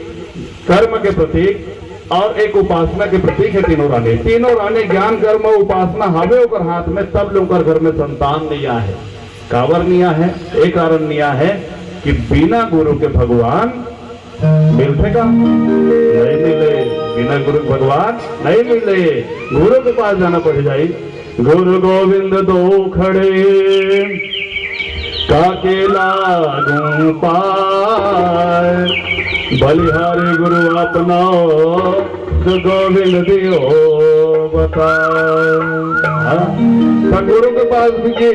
कर्म के प्रतीक और एक उपासना के प्रतीक है तीनों रानी। तीनों रानी ज्ञान, कर्म और उपासना हवे ओकर हाथ में, तब ले ओकर घर में संतान नहीं आए है। काबर नहीं आए है? एक कारण नहीं आए है कि बिना गुरु के भगवान मिलथे का? नहीं मिले। बिना गुरु के भगवान नहीं मिले। गुरु के पास जाना पड़ जाई। गुरु गोविंद दो खड़े, काके लागू पाए। बलिहारी गुरु अपना, जो गोविंद दियो बताए। हाँ? तो गुरु के पास भी कि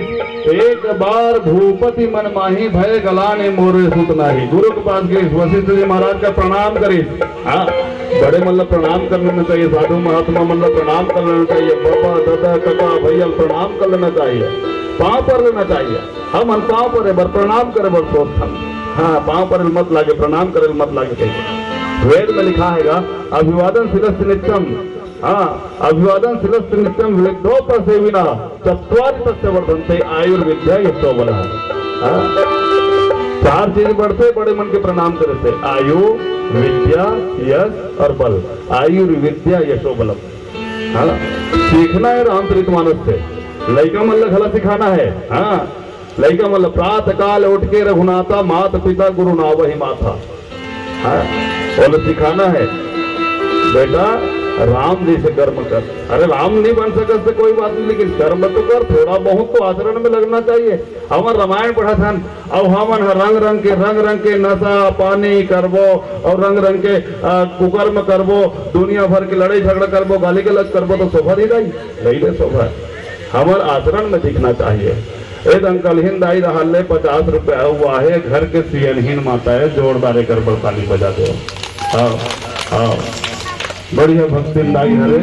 एक बार भूपति मन माही, भय गलानी मोरे सुत नाही। गुरु के पास गइस, वशिष्ठ जी महाराज का प्रणाम करिस। हाँ, बड़े मन ला प्रणाम कर लेना चाहिए, साधु महात्मा मन ला प्रणाम कर लेना चाहिए, बाबा, दादा, काका, भैया ला प्रणाम कर लेना चाहिए, पाँव पर लेना चाहिए। हमन पाँव परे बर, प्रणाम करे बर सोचथन। हाँ, पाँव परे मत लागे, प्रणाम करे मत लागे कहिके। वेद में लिखा है गा, अभिवादन शीलस्य नित्यम। हाँ, अभिवादन शीलस्य नित्यम, वृद्धोपसेविना चत्वारि तस्य वर्धन्ते, आयुर्विद्या यशो बल। हाँ, चार चीज बढ़थे बड़े मन के प्रणाम करे से, आयु, विद्या, यश और बल। आयुर्विद्या यशो बलम। हाँ, सीखना है रामचरित मानस से, लइका मन ला घला सिखाना है। हाँ, लइका मन ला प्रातः काल उठ के रघुनाथा, मात पिता गुरु नावहि माथा। हाँ, बोले सिखाना है, बेटा राम जैसे कर्म कर। अरे राम नहीं बन सकस तो कोई बात नहीं, लेकिन कर्म तो कर, थोड़ा बहुत तो आचरण में लगना चाहिए। हमन रामायण पढ़त हन, अउ हमन ह रंग रंग के, रंग रंग के नशा पानी करबो, अउ रंग रंग के, अ, कुकर्म करबो, दुनिया भर के लड़ाई झगड़ा करबो, गाली गलौज करबो, तो शोभा नहीं दाई? नहीं रे शोभा। हमर आचरण में दिखना चाहिए। ए दंकलहीन दाई रहल ले पचास रुपया हुआ है, घर के सियनहीन माता है, जोरदार एकर बर ताली बजा दे। हाँ, हाँ। बढ़िया भक्तिन दाई हरे,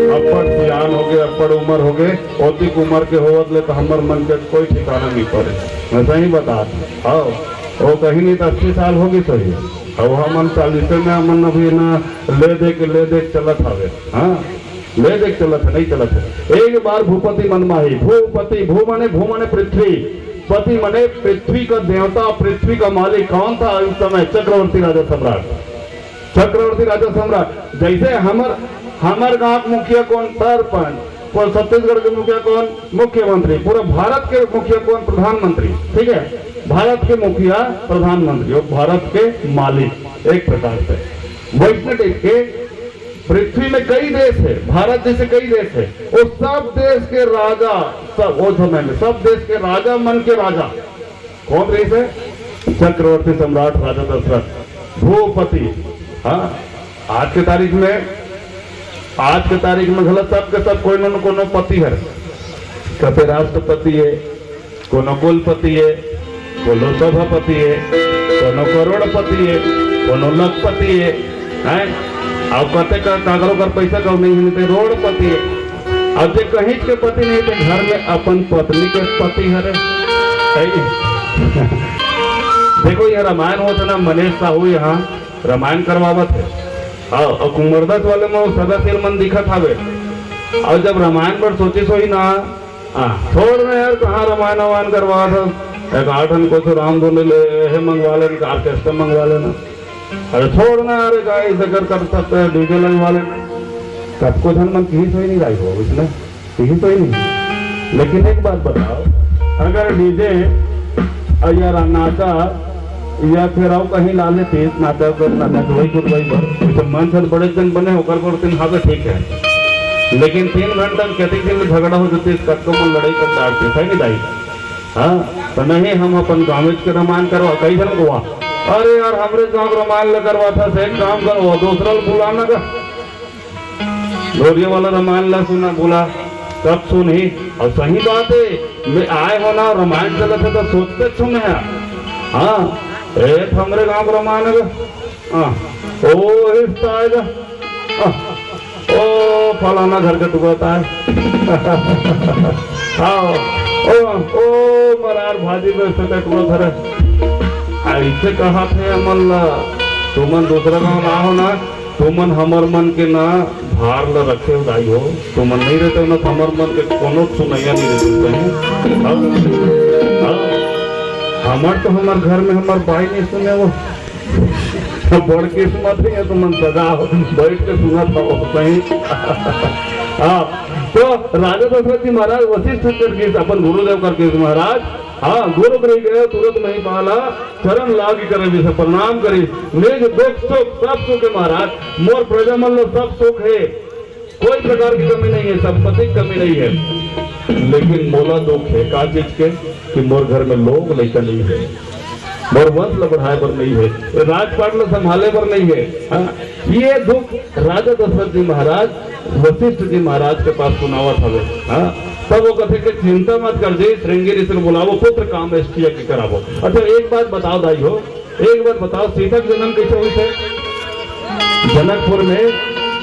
अब्बड़ सियान होगे, अब्बड़ उमर होगे, ओतिक उमर के होवत ले तो हमर मन के कोई ठिकाना नहीं पड़े। मैं सही बता, हाँ, वो कहीं नहीं तो अस्सी साल होगी सही। अब हमन चालीसे में हमन अभी ना ले दे के, ले दे के चलत हवे, हाँ, ले दे के चलत है, नहीं चलत है। एक बार भूपति मन माही, भूपति, भू माने, भू माने पृथ्वी, पति माने पृथ्वी का देवता, पृथ्वी का मालिक कौन था उस समय? चक्रवर्ती राजा सम्राट। चक्रवर्ती राजा सम्राट। जैसे हमर, हमर गांव के मुखिया कौन? सरपंच। कौन? छत्तीसगढ़ के मुखिया कौन? मुख्यमंत्री। पूरा भारत के मुखिया कौन? प्रधानमंत्री। ठीक है, भारत के मुखिया प्रधानमंत्री, वो भारत के मालिक एक प्रकार से। वैष्णव के पृथ्वी में कई देश है, भारत जैसे कई देश है, वो सब देश के राजा, सब वो समय में सब देश के राजा मन के राजा कौन रहिस हे? चक्रवर्ती सम्राट राजा दशरथ, भूपति। हाँ, आज के तारीख में, आज के तारीख में घला सब के सब कोई न कोनो पति हरे, कते राष्ट्रपति है, कोनो कुलपति है, कोनो सभापति है, कोनो करोड़पति है, कोनो लखपति है, हैं? अब कते का काकरो कर पैसा कौड़ी नहीं है, नहीं तो रोड़पति है। अब जे कहीं के पति नहीं तो घर में अपन पत्नी के पति हरे, है कि? देखो, ये रामायण होत हे ना, मनीष साहू यहाँ रामायण करवावत हे। हाँ, अउ कुमरदस वाले में वो सदाशील मन दिखत हावे। अउ जब रामायण बर सोचिस होही ना, हाँ, छोड़ ना यार, कहाँ रामायण वामायण करवावत हे? एक आठ ठन कुछ राम धुन ले, हे मंगवा लेना, orchestra मंगवा लेना। अरे छोड़ ना यार, गाय जगर कर सकते हैं, डीजे लगवा लेना। सबको झन मन किहिस होही नहीं, राई हो इसमें। यही तो ही नहीं। लेकिन एक बात बताओ, अगर डीजे या नाचा या फिर अउ कहीं ला लेते, नाचा कर, नचवई कुदवई बर, जब मंच हर बड़े जन बने, ओकर बर तीन हावे, ठीक है। लेकिन तीन घंटा में कतेक दिन में झगड़ा हो जाते, कतको मन लड़ाई कर डारते, सही नहीं दाई? हाँ, तो नहीं, हम अपन गाँव के रामायण करवा, कई जन को हुआ, अरे यार, हमरे गाँव के रामायण ल करवा था, से एक काम करो, दूसरा ल बुलाना का। ढोरिया वाला रामायण ला सुना, बोला, सब सुनही। अउ सही बात हे, मैं आय हो ना, रामायण चलत हे तो सोचते सुने हे। हाँ, ए, हमरे गाँव के रामायण हे। हाँ, ओ, रिश्ता आएगा। हाँ, ओ, फलाना घर के टुकड़ा आय। हाँ, ओ, ओ, मरार भाजी में से टुकड़ा धरे। ऐसे कहा थे हमन ला, तुमन दूसरा गाँव ना हो ना, तुमन हमर मन के ना भार ल रखे हो दाई हो, तुमन नहीं रहते ना, तो हमर मन के कोनो सुनैया नहीं रहते कहीं। हाँ? हाँ? हमर तो हमर घर में हमर बाई नहीं सुने वो। बड़ किस्मत हे, तुमन सदा बैठ के सुनत हो कहीं। हाँ, तो राजा दशरथ जी महाराज वशिष्ठ कर गीस, अपन गुरुदेव कर गीस महाराज। हाँ, गुरु गृह गए तुरंत नहीं पाला, चरण लाग करे जैसे प्रणाम करी, निज दुख सुख सब सुख के महाराज, मोर प्रजा मन लो सब सुख हे, कोई प्रकार की कमी नहीं है, संपत्ति की कमी नहीं है, लेकिन मोला दुख है का चीज के कि मोर घर में लोग लइका नहीं है, मोर वंश ला बढ़ाए बर नहीं है, ये राजपाट ला संभाले बर नहीं है। हाँ, ये दुख राजा दशरथ जी महाराज वशिष्ठ जी महाराज के पास सुनावत हवे। हाँ, तब वो कथे के चिंता मत कर जे, श्रृंगी ऋषि ने बुलावो, पुत्र कामेष्ठी यज्ञ करावो। अच्छा, एक बात बताओ दाई हो, एक बात बताओ, सीता के जन्म कैसे होइस हे? जनकपुर में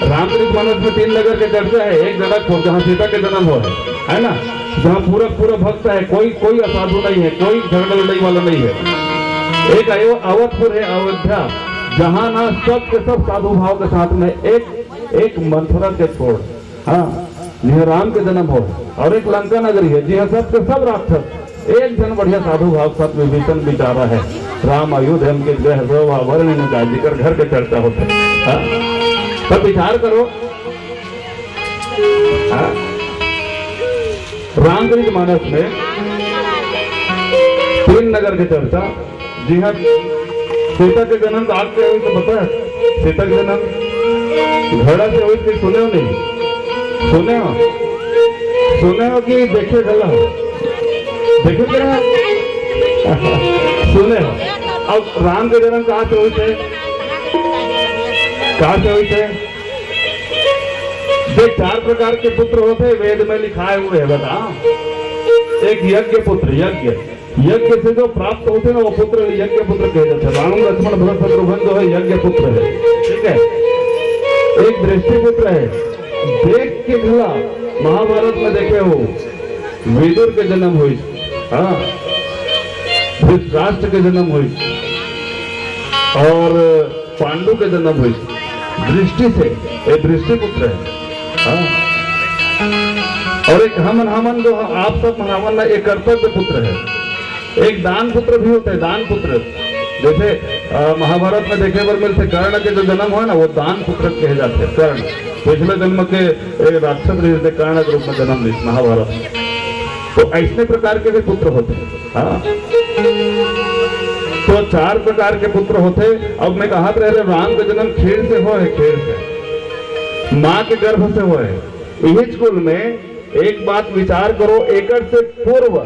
रामचरित मानस में तीन नगर के चर्चा है। एक जनकपुर, जहाँ सीता के जन्म हो है, है ना, जहाँ पूरा पूरा भक्त है, कोई कोई असाधु नहीं है, कोई झगड़ा लड़ाई वाला नहीं है। एक अयो अवधपुर है, अयोध्या, जहाँ ना सब के सब साधु भाव के साथ में एक एक मथुरा के छोड़, हाँ, जिहाँ राम के जन्म हो, और एक लंका नगरी है, जिहाँ सब के सब राक्षस, एक जन बढ़िया साधु भाव सत विभीषण बिचारा है। राम अयोध्या के गृह शोभा वर्ण न जाय, जिकर घर के चर्चा होथे। हाँ? तब विचार करो। हाँ? रामचरित मानस में तीन नगर के चर्चा, जी हाँ, सीता के जन्म का आपके अभी तो पता है? सीता के जन्म घड़ा से हुई थी, सुने हो नहीं? सुने हो? सुने हो कि देखे गला हो? देखे क्या? सुने हो? अब राम के जन्म कहाँ से हुई थे? कहाँ से हुई थे? देख, चार प्रकार के पुत्र होते हैं, वेद में लिखाए हुए हैं, बता। एक यज्ञ पुत्र, यज्ञ, यज्ञ से जो प्राप्त होते हैं ना, वो पुत्र यज्ञ पुत्र कहे जाते हैं। राम, लक्ष्मण, भरत, शत्रुघ्न जो है, यज्ञ पुत्र है, ठीक है। एक दृष्टि पुत्र है, देख के घला, महाभारत में देखे हो, विदुर के जन्म हुई, हाँ, धृतराष्ट्र के जन्म हुई, और पांडु के जन्म हुई दृष्टि से, ये दृष्टि पुत्र है। हाँ। और एक हमन, हमन जो आप सब मन हमन ना, एक कर्तव्य पुत्र है, एक दान पुत्र भी होते हैं, दान पुत्र। जैसे, अ, महाभारत में देखे बर मिलते, कर्ण के जो जन्म हुआ ना, वो दान पुत्र कहे जाते हैं, कर्ण। पिछले जन्म के एक राक्षस रहे थे, कर्ण के रूप में जन्म ली महाभारत में। तो ऐसने प्रकार के भी पुत्र होते हैं। हाँ। तो चार प्रकार के पुत्र होते। अब मैं कहत रहे, राम के जन्म खीर से हो है, खीर से, माँ के गर्भ से हो है। इही कुल में एक बात विचार करो, एकर से पूर्व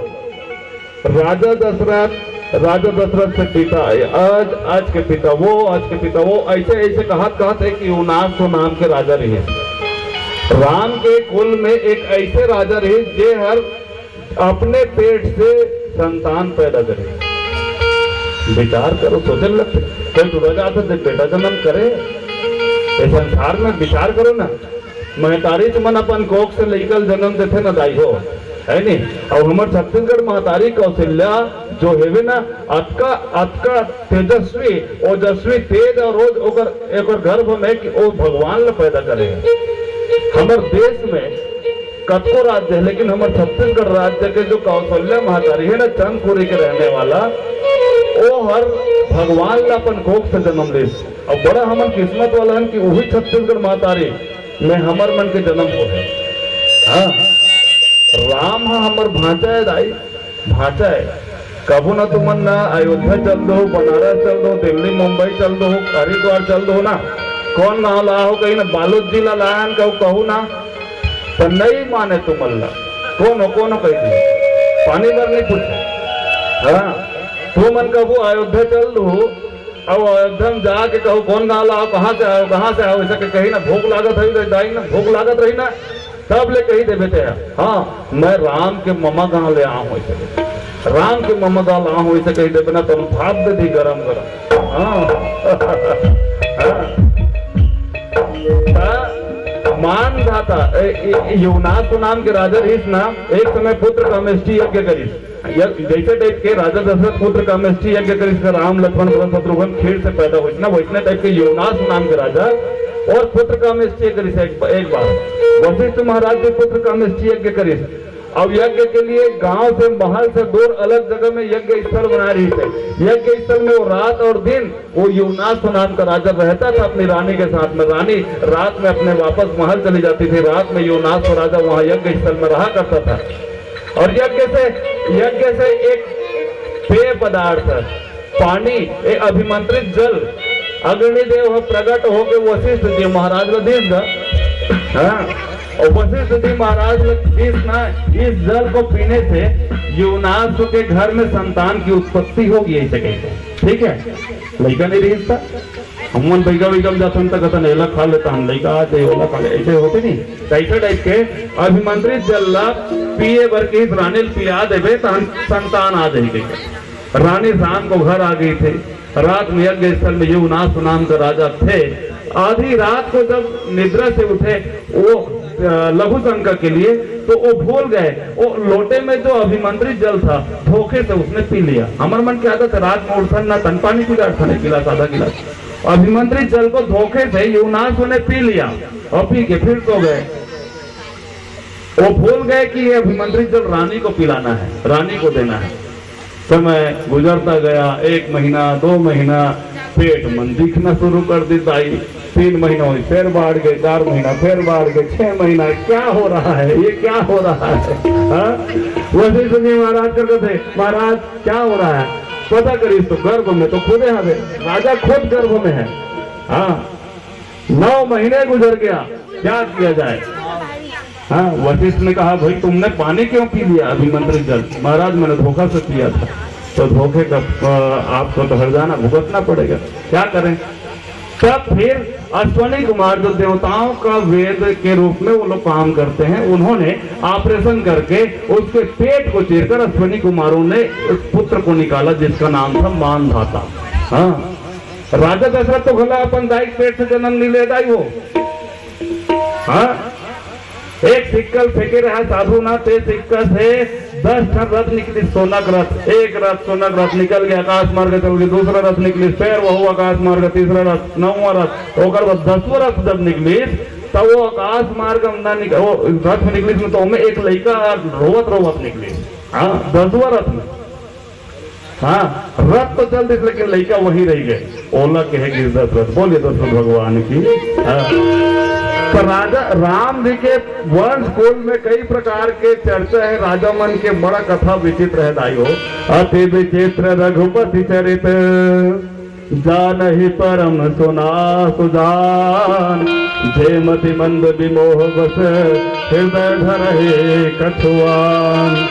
राजा दशरथ, राजा दशरथ से पिता, आज, आज के पिता वो, आज के पिता वो, ऐसे, ऐसे कहत, कहत एक युवनाश नाम के राजा रहे। राम के कुल में एक ऐसे राजा रहे, जे हर अपने पेट से संतान पैदा करे। विचार करो, सोचने लगते। कोई टूरा जात हे, जब बेटा जन्म करे, ये संसार में विचार करो ना। महतारी मन अपन कोख से लइका ल जन्म देथे ना दाई हो, है नहीं? अउ हमर छत्तीसगढ़ महतारी कौशल्या जो हेवे ना, अतका, अतका तेजस्वी, ओजस्वी, तेज अउ रोज ओकर, ओकर गर्भ में कि ओ भगवान ल पैदा करे हे। हमर देश में कतको राज्य है, लेकिन हमर छत्तीसगढ़ राज्य के जो कौशल्या महतारी है ना, चंदखुरी के रहने वाला, ओ हर भगवान ला अपन कोख से जन्म लिस। अब बड़ा हमन किस्मत वाला हन कि उही छत्तीसगढ़ महतारी में हमर मन के जन्म हो है। हाँ, राम ह हमर भांचा है दाई, भांचा है। कभू ना तुमन ना अयोध्या चल दो, बनारस चल दो, दिल्ली मुंबई चल दो, हरिद्वार चल दो ना, कौन गांव ला हो कही ना, बालोद जिला लायन कहू, कहू ना, त नहीं माने तुमन ला। कौन हो, कौन हो कही दिए, पानी भर नहीं पूछे। हाँ, तुमन कभू अयोध्या चल दो, अब अयोध्या में जाके कहू, "कौन गांव ला हो, कहाँ से आयो, कहाँ से आयो?" ऐसा के कही ना, "भूख लागत रही दाई ना, भूख लागत रही ना," तब ले कही देबे ते, "हाँ, मैं राम के ममा गांव ले आऊं," ऐसे कही, "राम के ममा गांव ले आऊं," ऐसे कही देबे ना, तो भाप दे दी गरम गरम। हाँ। हाँ। हाँ। मानधाता, ए, ए, योनास नाम के राजा रहिस ना, एक समय पुत्र कामेष्टि यज्ञ करिस। यज्ञ, जैसे टाइप के राजा दशरथ पुत्र कामेष्टि यज्ञ करिस, राम लक्ष्मण भरत शत्रुघ्न खीर से पैदा होइस ना, वैसने टाइप के योनास नाम के राजा और पुत्र कामेष्टि यज्ञ करिस एक, एक बार। वशिष्ठ महाराज भी पुत्र कामेष्टि यज्ञ करिस। अब यज्ञ के लिए गांव से, महल से दूर अलग जगह में यज्ञ स्थल बना रही थे। यज्ञ स्थल में वो रात और दिन वो योनास नाम का राजा रहता था अपनी रानी के साथ में। रानी रात में अपने वापस महल चली जाती थी। रात में योनास राजा वहां यज्ञ स्थल में रहा करता था। और यज्ञ से, यज्ञ से एक पेय पदार्थ, पानी, एक अभिमंत्रित जल, अग्निदेव ह प्रकट होके वशिष्ठ जी महाराज ल दीस गा। हाँ, और वशिष्ठ जी महाराज ल दीस ना, इस जल को पीने से युवनाश के घर में संतान की उत्पत्ति होगी, ऐसे कहते हैं। ठीक है, लइका नहीं रहिस त हमन बइगा बइगा में जाथन त कथन, "एला खा लेता हम, लइका आ जाए, ओला खा ले," ऐसे होते नहीं। त ऐसे टाइप के अभिमंत्रित जल ला पिए बर के रानी ल पिला देबे, तहन संतान आ जाही कहिके। रानी शाम को घर आ गई थी। रात में यज्ञ स्थल में युवनाश नाम का राजा थे। आधी रात को जब निद्रा से उठे वो, अ, लघु शंका के लिए, तो वो भूल गए, वो लोटे में जो अभिमंत्रित जल था, धोखे से उसने पी लिया। हमर मन की आदत है, रात में उठथन ना, तन पानी पी डारथन एक गिलास, आधा गिलास। अभिमंत्रित जल को धोखे से युवनाश ने पी लिया और पी के फिर सो गए। वो भूल गए कि ये अभिमंत्रित जल रानी को पिलाना है, रानी को देना है। समय गुजरता गया, एक महीना, दो महीना, पेट मन दिखना शुरू कर दी दाई। तीन महीना हुई, फिर बाढ़ गए, चार महीना, फिर बाढ़ गए, छह महीना, क्या हो रहा है, ये क्या हो रहा है? हाँ? वशिष्ठ जी महाराज कर कहते, "महाराज, क्या हो रहा है?" पता करिस तो गर्भ में तो खुदे हवे, राजा खुद गर्भ में है। हाँ, नौ महीने गुजर गया, क्या किया जाए? हाँ, वशिष्ठ ने कहा, "भाई, तुमने पानी क्यों पी लिया, अभिमंत्रित जल?" "महाराज, मैंने धोखा से पिया था।" "तो धोखे का, अ, आपको तो हर जाना भुगतना पड़ेगा, क्या करें?" तब फिर अश्वनी कुमार, जो देवताओं का वेद के रूप में वो लोग काम करते हैं, उन्होंने ऑपरेशन करके उसके पेट को चीरकर अश्वनी कुमारों ने उस पुत्र को निकाला, जिसका नाम था मानधाता। हाँ, राजा दशरथ तो भला अपन दाई के पेट से जन्म नहीं ले दाई हो। हाँ, एक सिक्का ल फेंके रहा साधु ना, ते सिक्का से दस ठन रथ निकली, सोना का रथ। एक रथ सोना का रथ निकल गया, आकाश मार्ग चल गई। दूसरा रथ निकली, फिर वहू आकाश मार्ग, तीसरा रथ, नौवां रथ, ओकर बाद दसवां रथ जब निकली, तब वो आकाश मार्ग में ना निकल, वो रथ में निकली, तो ओमे एक लइका रोवत रोवत निकली। हाँ, दसवां रथ में। हाँ, रथ तो चल दिस, लेकिन लइका वहीं रह गए। ओला कहे गिस दशरथ, बोलिए दशरथ भगवान की। हाँ। तो राजा राम जी के वंश कुल में कई प्रकार के चर्चा है, राजा मन के बड़ा कथा विचित्र है दाई हो। अति विचित्र रघुपति चरित, जानहि परम सुना सुजान, जे मति मंद विमोह बस, हृदय धरहि कछुआन।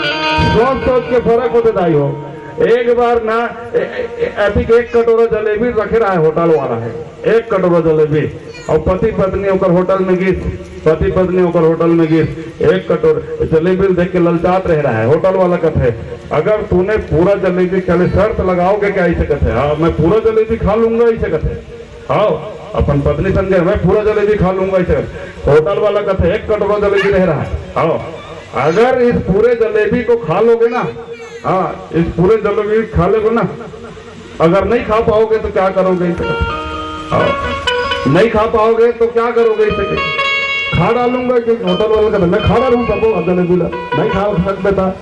सोच सोच के फरक होथे दाई हो। एक बार ना, ए, ए, ए, अभी एक कटोरा जलेबी रखे रहा है होटल वाला है, एक कटोरा जलेबी, और पति पत्नी ओकर होटल में गिस, पति पत्नी ओकर होटल में गिस, एक कटोरा जलेबी देख के ललचात रह रहा है। होटल वाला कहते हैं, "अगर तूने पूरा जलेबी खा ले, शर्त लगाओगे क्या?" ऐसे कहते हैं। "हाँ, मैं पूरा जलेबी खा लूंगा," ऐसे कहते हैं। हाँ, अपन पत्नी संगे, "मैं पूरा जलेबी खा लूंगा," ऐसे कहते। होटल वाला कहते हैं, "एक कटोरा जलेबी रह रहा है, हाँ।" अगर इस पूरे जलेबी को खा लोगे ना, हाँ, इस पूरे जलेबी को खा लोगे ना, अगर नहीं खा पाओगे तो क्या करोगे? हाँ, नहीं खा पाओगे तो क्या करोगे इसे? खा डालूंगा कि होटल वाले का, मैं खा डालूंगा सबको जलेबी ला, नहीं खा सकते था,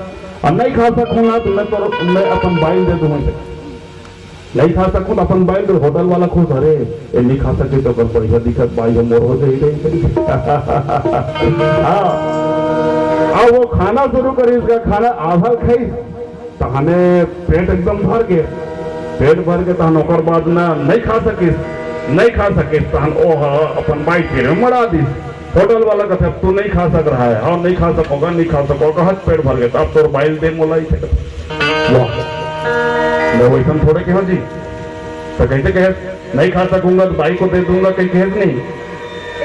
और नहीं खा सकूंगा तो मैं तो, मैं अपन बाइल दे दूंगा इसे। नहीं खा सकूं तो अपन बाइल दे, होटल वाला खुश, अरे, ये नहीं खा सके तो अगर बढ़िया दिखत बाई हम और हो जाई रे। हाँ, अब वो खाना शुरू करिस, इसका खाना आधा खाई, तहने पेट एकदम भर के, पेट भर के तहन ओकर बाद ना नहीं खा सकिस, नहीं खा सकिस, तहन ओह अपन बाई तीर में मड़ा दिस। होटल वाला कहते, "अब तू नहीं खा सक रहा है, और नहीं खा सकोगा, नहीं खा सकोगा, हद पेट भर गया, अब तोर बाइल दे मोला ही।" वाह, मैं वैसन थोड़े कहो जी, तो कैसे कहे, "नहीं खा सकूंगा तो बाई को दे दूंगा," कहीं कहे नहीं।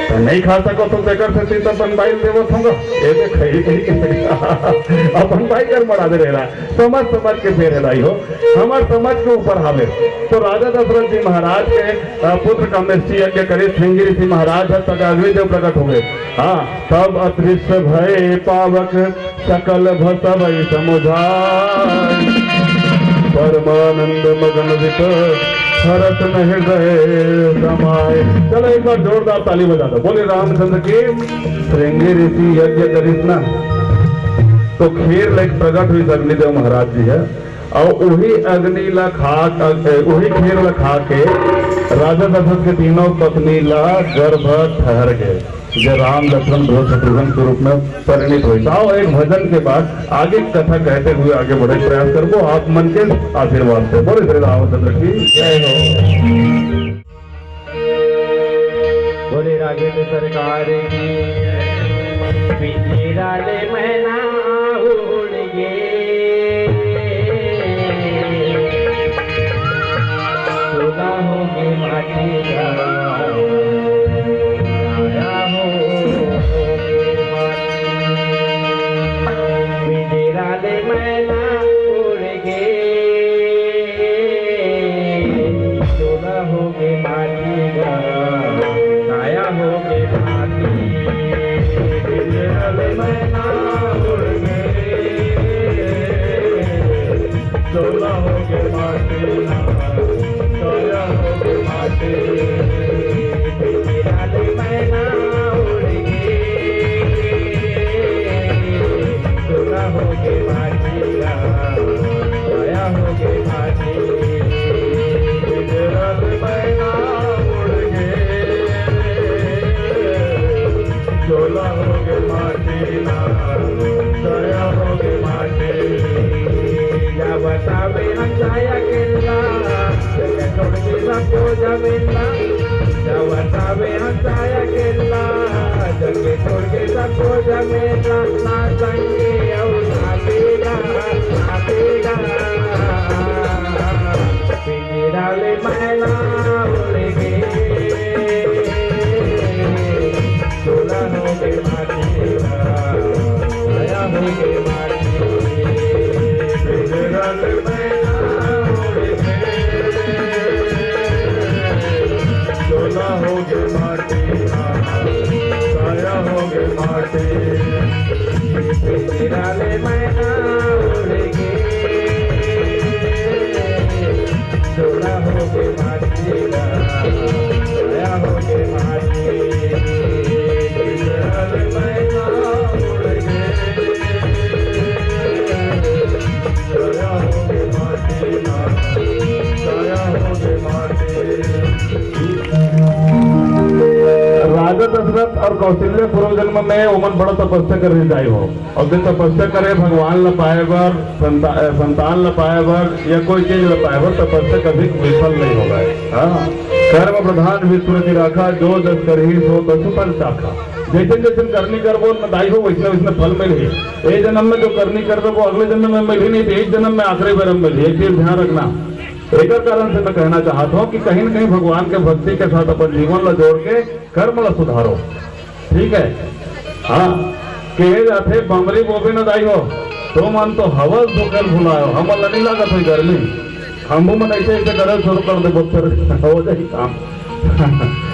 तो नहीं खा सको तो बेकर से सीता अपन बाइल देवत होगा, ये दे खाई, खाई, खाई। अपन बाई कर मड़ा दे रहा, समझ, समझ के फेर है दाई हो, हमार समझ के ऊपर हावे। तो राजा दशरथ जी महाराज के, अ, पुत्र कामेष्टि यज्ञ करे, श्रृंगी ऋषि महाराज है, तब अग्नि देव प्रकट हो गए। हाँ, तब अदृश्य भय पावक, सकल भसवै समुझाय। परमानंद मगन वित, हरष न हृदय समाय। चलो, एक बार जोरदार ताली बजा दो, बोले रामचंद्र की। श्रृंगी ऋषि यज्ञ करिस ना, तो खीर लेके प्रकट हुई अग्निदेव महाराज जी है। अउ उही अग्नि ला खा, अ, उही खीर ला खा के राजा दशरथ के तीनों पत्नी ला गर्भ ठहर गए, जो राम लक्ष्मण भरत शत्रुघ्न के रूप में परिणित हुई। आओ, एक भजन के बाद आगे कथा कहते हुए आगे बढ़े के प्रयास करबो, आप मन के आशीर्वाद से। बोले श्री रामचंद्र की जय हो। बोले राघवेंद्र सरकार की। पिंजरा ले मैना उड़ गे, तोला हो गे माटी का, आया हो गे माटी। पिंजरा ले मैना उड़ गे, तोला हो गे माटी गा, काया हो गे माटी। बिजरल मैना उड़ गे, तोला हो गे माटी ना, काया हो गे माटी। बिजरल मैना उड़ गे, तोला हो गे माटी गा, काया हो गे माटी। बिजरल मैना उड़ गे, तोला हो गे माटी ना, काया हो गे माटी। जावत हावे हंसाया केला, जगह छोड़ के सबको जमीन ला। जावत हावे हंसाया केला, जगह छोड़ के सबको जमीन ला। ना संगे अउ ना तेरा, ना तेरा। पिंजरा ले मैना उड़ गे, तोला हो गे माटी गा, काया हो गे माटी। बिजरल मैना उड़ गे, तोला हो गे माटी गा, काया हो गे माटी। पिंजरा ले मैना उड़ गे, तोला हो गे माटी गा, काया हो गे माटी। बिजरल मैना उड़ गे, काया हो गे माटी ना, काया हो गे माटी। राजा दशरथ और कौशल्या पूर्व जन्म में ओमन बड़ा तपस्या करे जाए हो, और जो तपस्या करे भगवान ला पाए बर, संता-, अ, संतान ला पाए बर या कोई चीज ला पाए बर, तपस्या कभी विफल नहीं होगा। हाँ, कर्म प्रधान विश्व रचि राखा, जो जस करही सो तसु फल चाखा। जैसे जैसे करनी करबो न दाई हो, वैसने वैसने फल मिलही। ए जन्म में जो करनी कर देबो, अगले जन्म में मिलही नहीं, तो एक जन्म में आखिरी बेर में मिलही। एक चीज ध्यान रखना। एकर कारण से मैं कहना चाहत हूँ कि कहीं न कहीं भगवान के भक्ति के साथ अपन जीवन ला जोड़ के कर्म ला सुधारो, ठीक है? हाँ, कहे जाथे, बमरी बोबे न दाई हो, तुमन तो हवस धुकल भुलायो, हमन ला नहीं लागत होई गर्मी, खंभू मन ऐसे ऐसे करे शुरू कर दे, फिर हो जाई काम।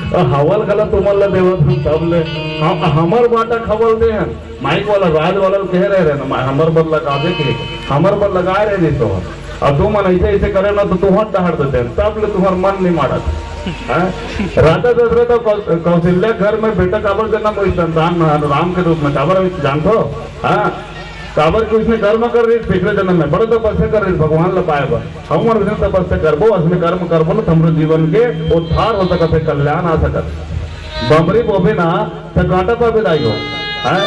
अ, हवल घला तुमन ला देवत हन, तब ले हम, हमर बांटा खवल दे हन। माइक वाला, राज वाला ल कहे रहे, रहे ना, मा-, हमर बर लगा दे के, हमर बर लगाए रहे रही तो। अब तुमन ऐसे, ऐसे करे ना, तो तुहर डहर देते हैं, तब ले तुहर मन नहीं मारत। हैं? राजा दशरथ और कौ-, कौशल्या घर में बेटा काबर जन्म होइस, संतान राम के रूप में काबर होइस, जानथो? हाँ? काबर कि उसने कर्म कर रही पिछले जन्म में, बड़ा तपस्या कर रही भगवान ल पाए बर। हम मन उसने तपस्या करबो, उसने कर्म करबो ना, तो हमरो जीवन के उद्धार हो सकत है, कल्याण आ सकत है। बमरी बोबे ना, तो कांटा पाबे दाई हो। हैं?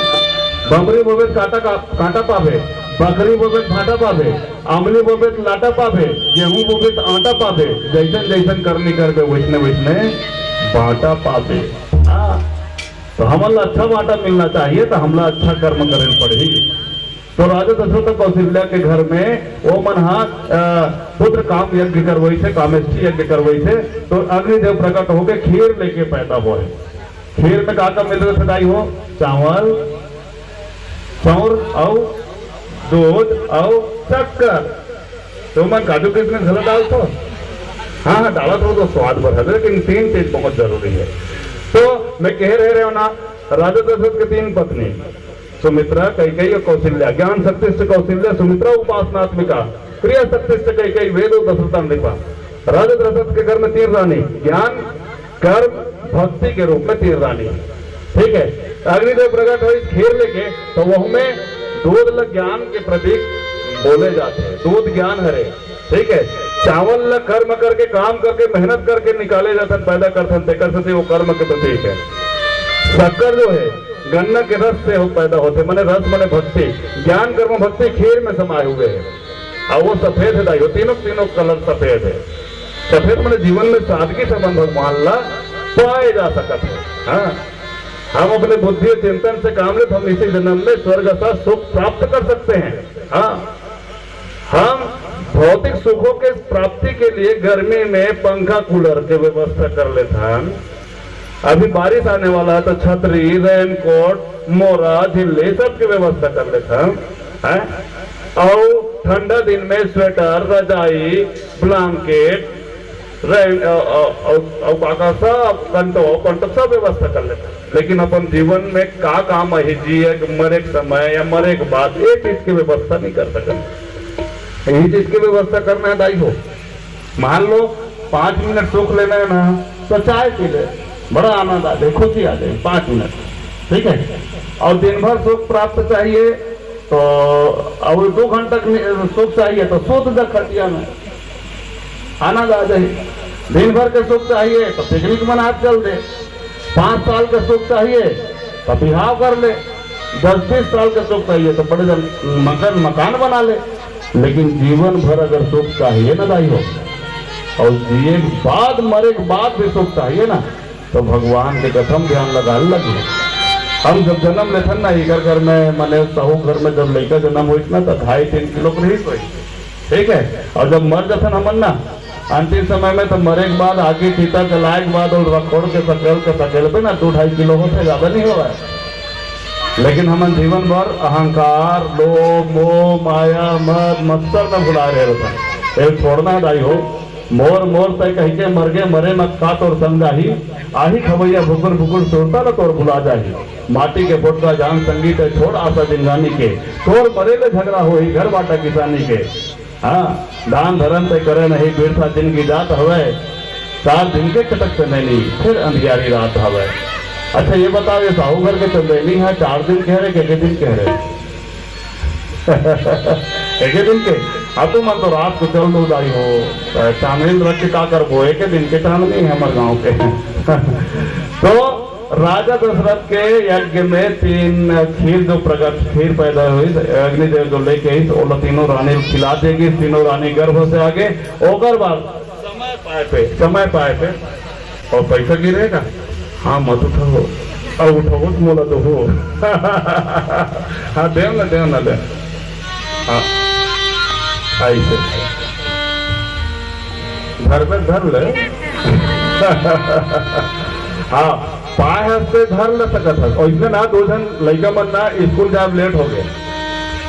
बमरी बोबे तो कांटा का, कांटा पाबे, बकरी बोबे तो भाटा पाबे, अमली बोबे तो लाटा पाबे, गेहूं बोबे तो आटा पाबे, जैसन जैसन करनी करबे, वैसने वैसने बांटा पाबे। हाँ, तो हमन ला अच्छा बांटा मिलना चाहिए, तो हमला अच्छा कर्म करे पड़ही। तो राजा दशरथ कौशल्या के घर में वो मन हा, अ, पुत्र काम यज्ञ करवई थे, कामेष्ठी यज्ञ करवई थे, तो अग्निदेव प्रकट होके खीर लेके पैदा होए। खीर में का का मिल रहा था दाई हो? चावल, चाउर अउ दूध अउ शक्कर। तो मैं काजू किशमिश घला डाल तो, हाँ, हाँ, डाला तो, तो स्वाद बढ़ा दे, लेकिन तीन चीज बहुत जरूरी है। तो मैं कह रहे रहे हो ना, राजा दशरथ के तीन पत्नी, सुमित्रा, कैकेयी और कौशल्या। ज्ञान शक्ति से कौशल्या, सुमित्रा उपासनात्मिका, क्रिया शक्ति से कैकेयी, वेद और दशरथ नृपा। राजा दशरथ के घर में तीन रानी, ज्ञान, कर्म, भक्ति के रूप में तीन रानी। ठीक है, अग्निदेव प्रकट हो इस खीर लेके, तो वह में दूध ल ज्ञान के प्रतीक बोले जाते हैं, दूध ज्ञान हरे। ठीक है, चावल ल कर्म करके, काम करके, मेहनत करके निकाले जाते हैं, पैदा करते हैं, तेकर से वो कर्म के प्रतीक है। शक्कर जो है, गन्ना के रस से हो, पैदा होते, माने रस माने भक्ति, ज्ञान, कर्म, भक्ति खीर में समाये हुए हैं। और वो सफेद है दाई हो, तीनों, तीनों कलर सफेद है। सफेद माने जीवन में सादगी से अपन भगवान ला पाए जा सकत है। हाँ, हम अपने बुद्धि और चिंतन से काम ले तो हम इसी जन्म में स्वर्ग सा सुख प्राप्त कर सकते हैं। हाँ, हम भौतिक सुखों के प्राप्ति के लिए गर्मी में पंखा कूलर के व्यवस्था कर लेथन। अभी बारिश आने वाला है तो छतरी, रेनकोट, मोरा, झिल्ली सब के व्यवस्था कर लेथन, हैं? अउ ठंडा दिन में स्वेटर, रजाई, ब्लैंकेट, रेन-, अ, अ, अ, अ, का, का, सब कंटो, कंटो सब व्यवस्था कर लेथन। लेकिन अपन जीवन में का काम है, जिए के, मरे के समय या मरे के बाद, ये चीज की व्यवस्था नहीं कर सकते। यही चीज की व्यवस्था करना है दाई हो। मान लो, पाँच मिनट सुख लेना है ना, तो चाय पी ले, बड़ा आनंद आ जाए, खुशी आ जाए, पाँच मिनट। ठीक है, और दिन भर सुख प्राप्त चाहिए तो, और दो घंटा के नि-, सुख चाहिए तो सूत जा खटिया में, आनंद आ जाए। दिन भर के सुख चाहिए तो पिकनिक मनात चल दे, पाँच साल के सुख चाहिए तो बिहाव कर ले, दस बीस साल के सुख चाहिए तो बड़े जन मकान, मकान बना ले। लेकिन जीवन भर अगर सुख चाहिए ना दाई हो, और जिए के बाद, मरे के बाद भी सुख चाहिए ना, तो भगवान के कथम ध्यान लगा लगे। हम जब जन्म लेथन ना, इकर घर में, माने साहू घर में जब लइका जन्म होइस ना, तो ढाई तीन किलो के रहिस होइस, ठीक है। और जब मर जथन हमन ना, अंतिम समय में तो मरे के बाद, आगी चिता जलाए के बाद, और रखोड़ के सकेल के सकेल पे ना, दो ढाई किलो होथे, ज्यादा नहीं होवय। लेकिन हमन जीवन भर अहंकार, लोभ, मोह, माया, मद, मत्सर में भुला रहे होथन। ये छोड़ना है दाई हो। मोर मोर तय कहिके मरगे, मरे मत का तोर संग जाही। आही खवैया भुकुर भुकुर सुरता ल तोर भुला जाही। माटी के पोटका जान संगी तय छोड़ आशा जिंदगानी के। तोर मरे ले झगड़ा होही घर बाटा किसानी के। हाँ, दान धर्म तय करे नहीं, बिरसा जिनगी जात हवय। चार दिन के चटक से नैनी, फिर अंधियारी रात हवय। अच्छा, ये बताओ, ये साहू घर के चंदैनी है, चार दिन कह रहे, के, के दिन कह रहे? एके दिन के? अब तुमन तो रात को चल दो दाई हो, चांदनी रख के का करबो? एके दिन के चांदनी है हमारे गांव के। तो राजा दशरथ के यज्ञ में तीन खीर जो प्रकट, खीर पैदा हुई, अग्निदेव जो लेके आई, तो ओला तीनों रानी खिला देगी। तीनों रानी गर्भ से आगे, ओकर बाद समय पाए पे, समय पाए पे, और पैसा गिरेगा। हाँ, मत उठाओ। अब उठाओ तो मोला दो हो। हाँ, देव ना, देव ना, देव। हाँ, ऐसे। धर में धर ले। हाँ, पाए हंसते धर ले सकत हस। और इसमें ना दो जन लइका मन ना स्कूल जाए लेट हो गए।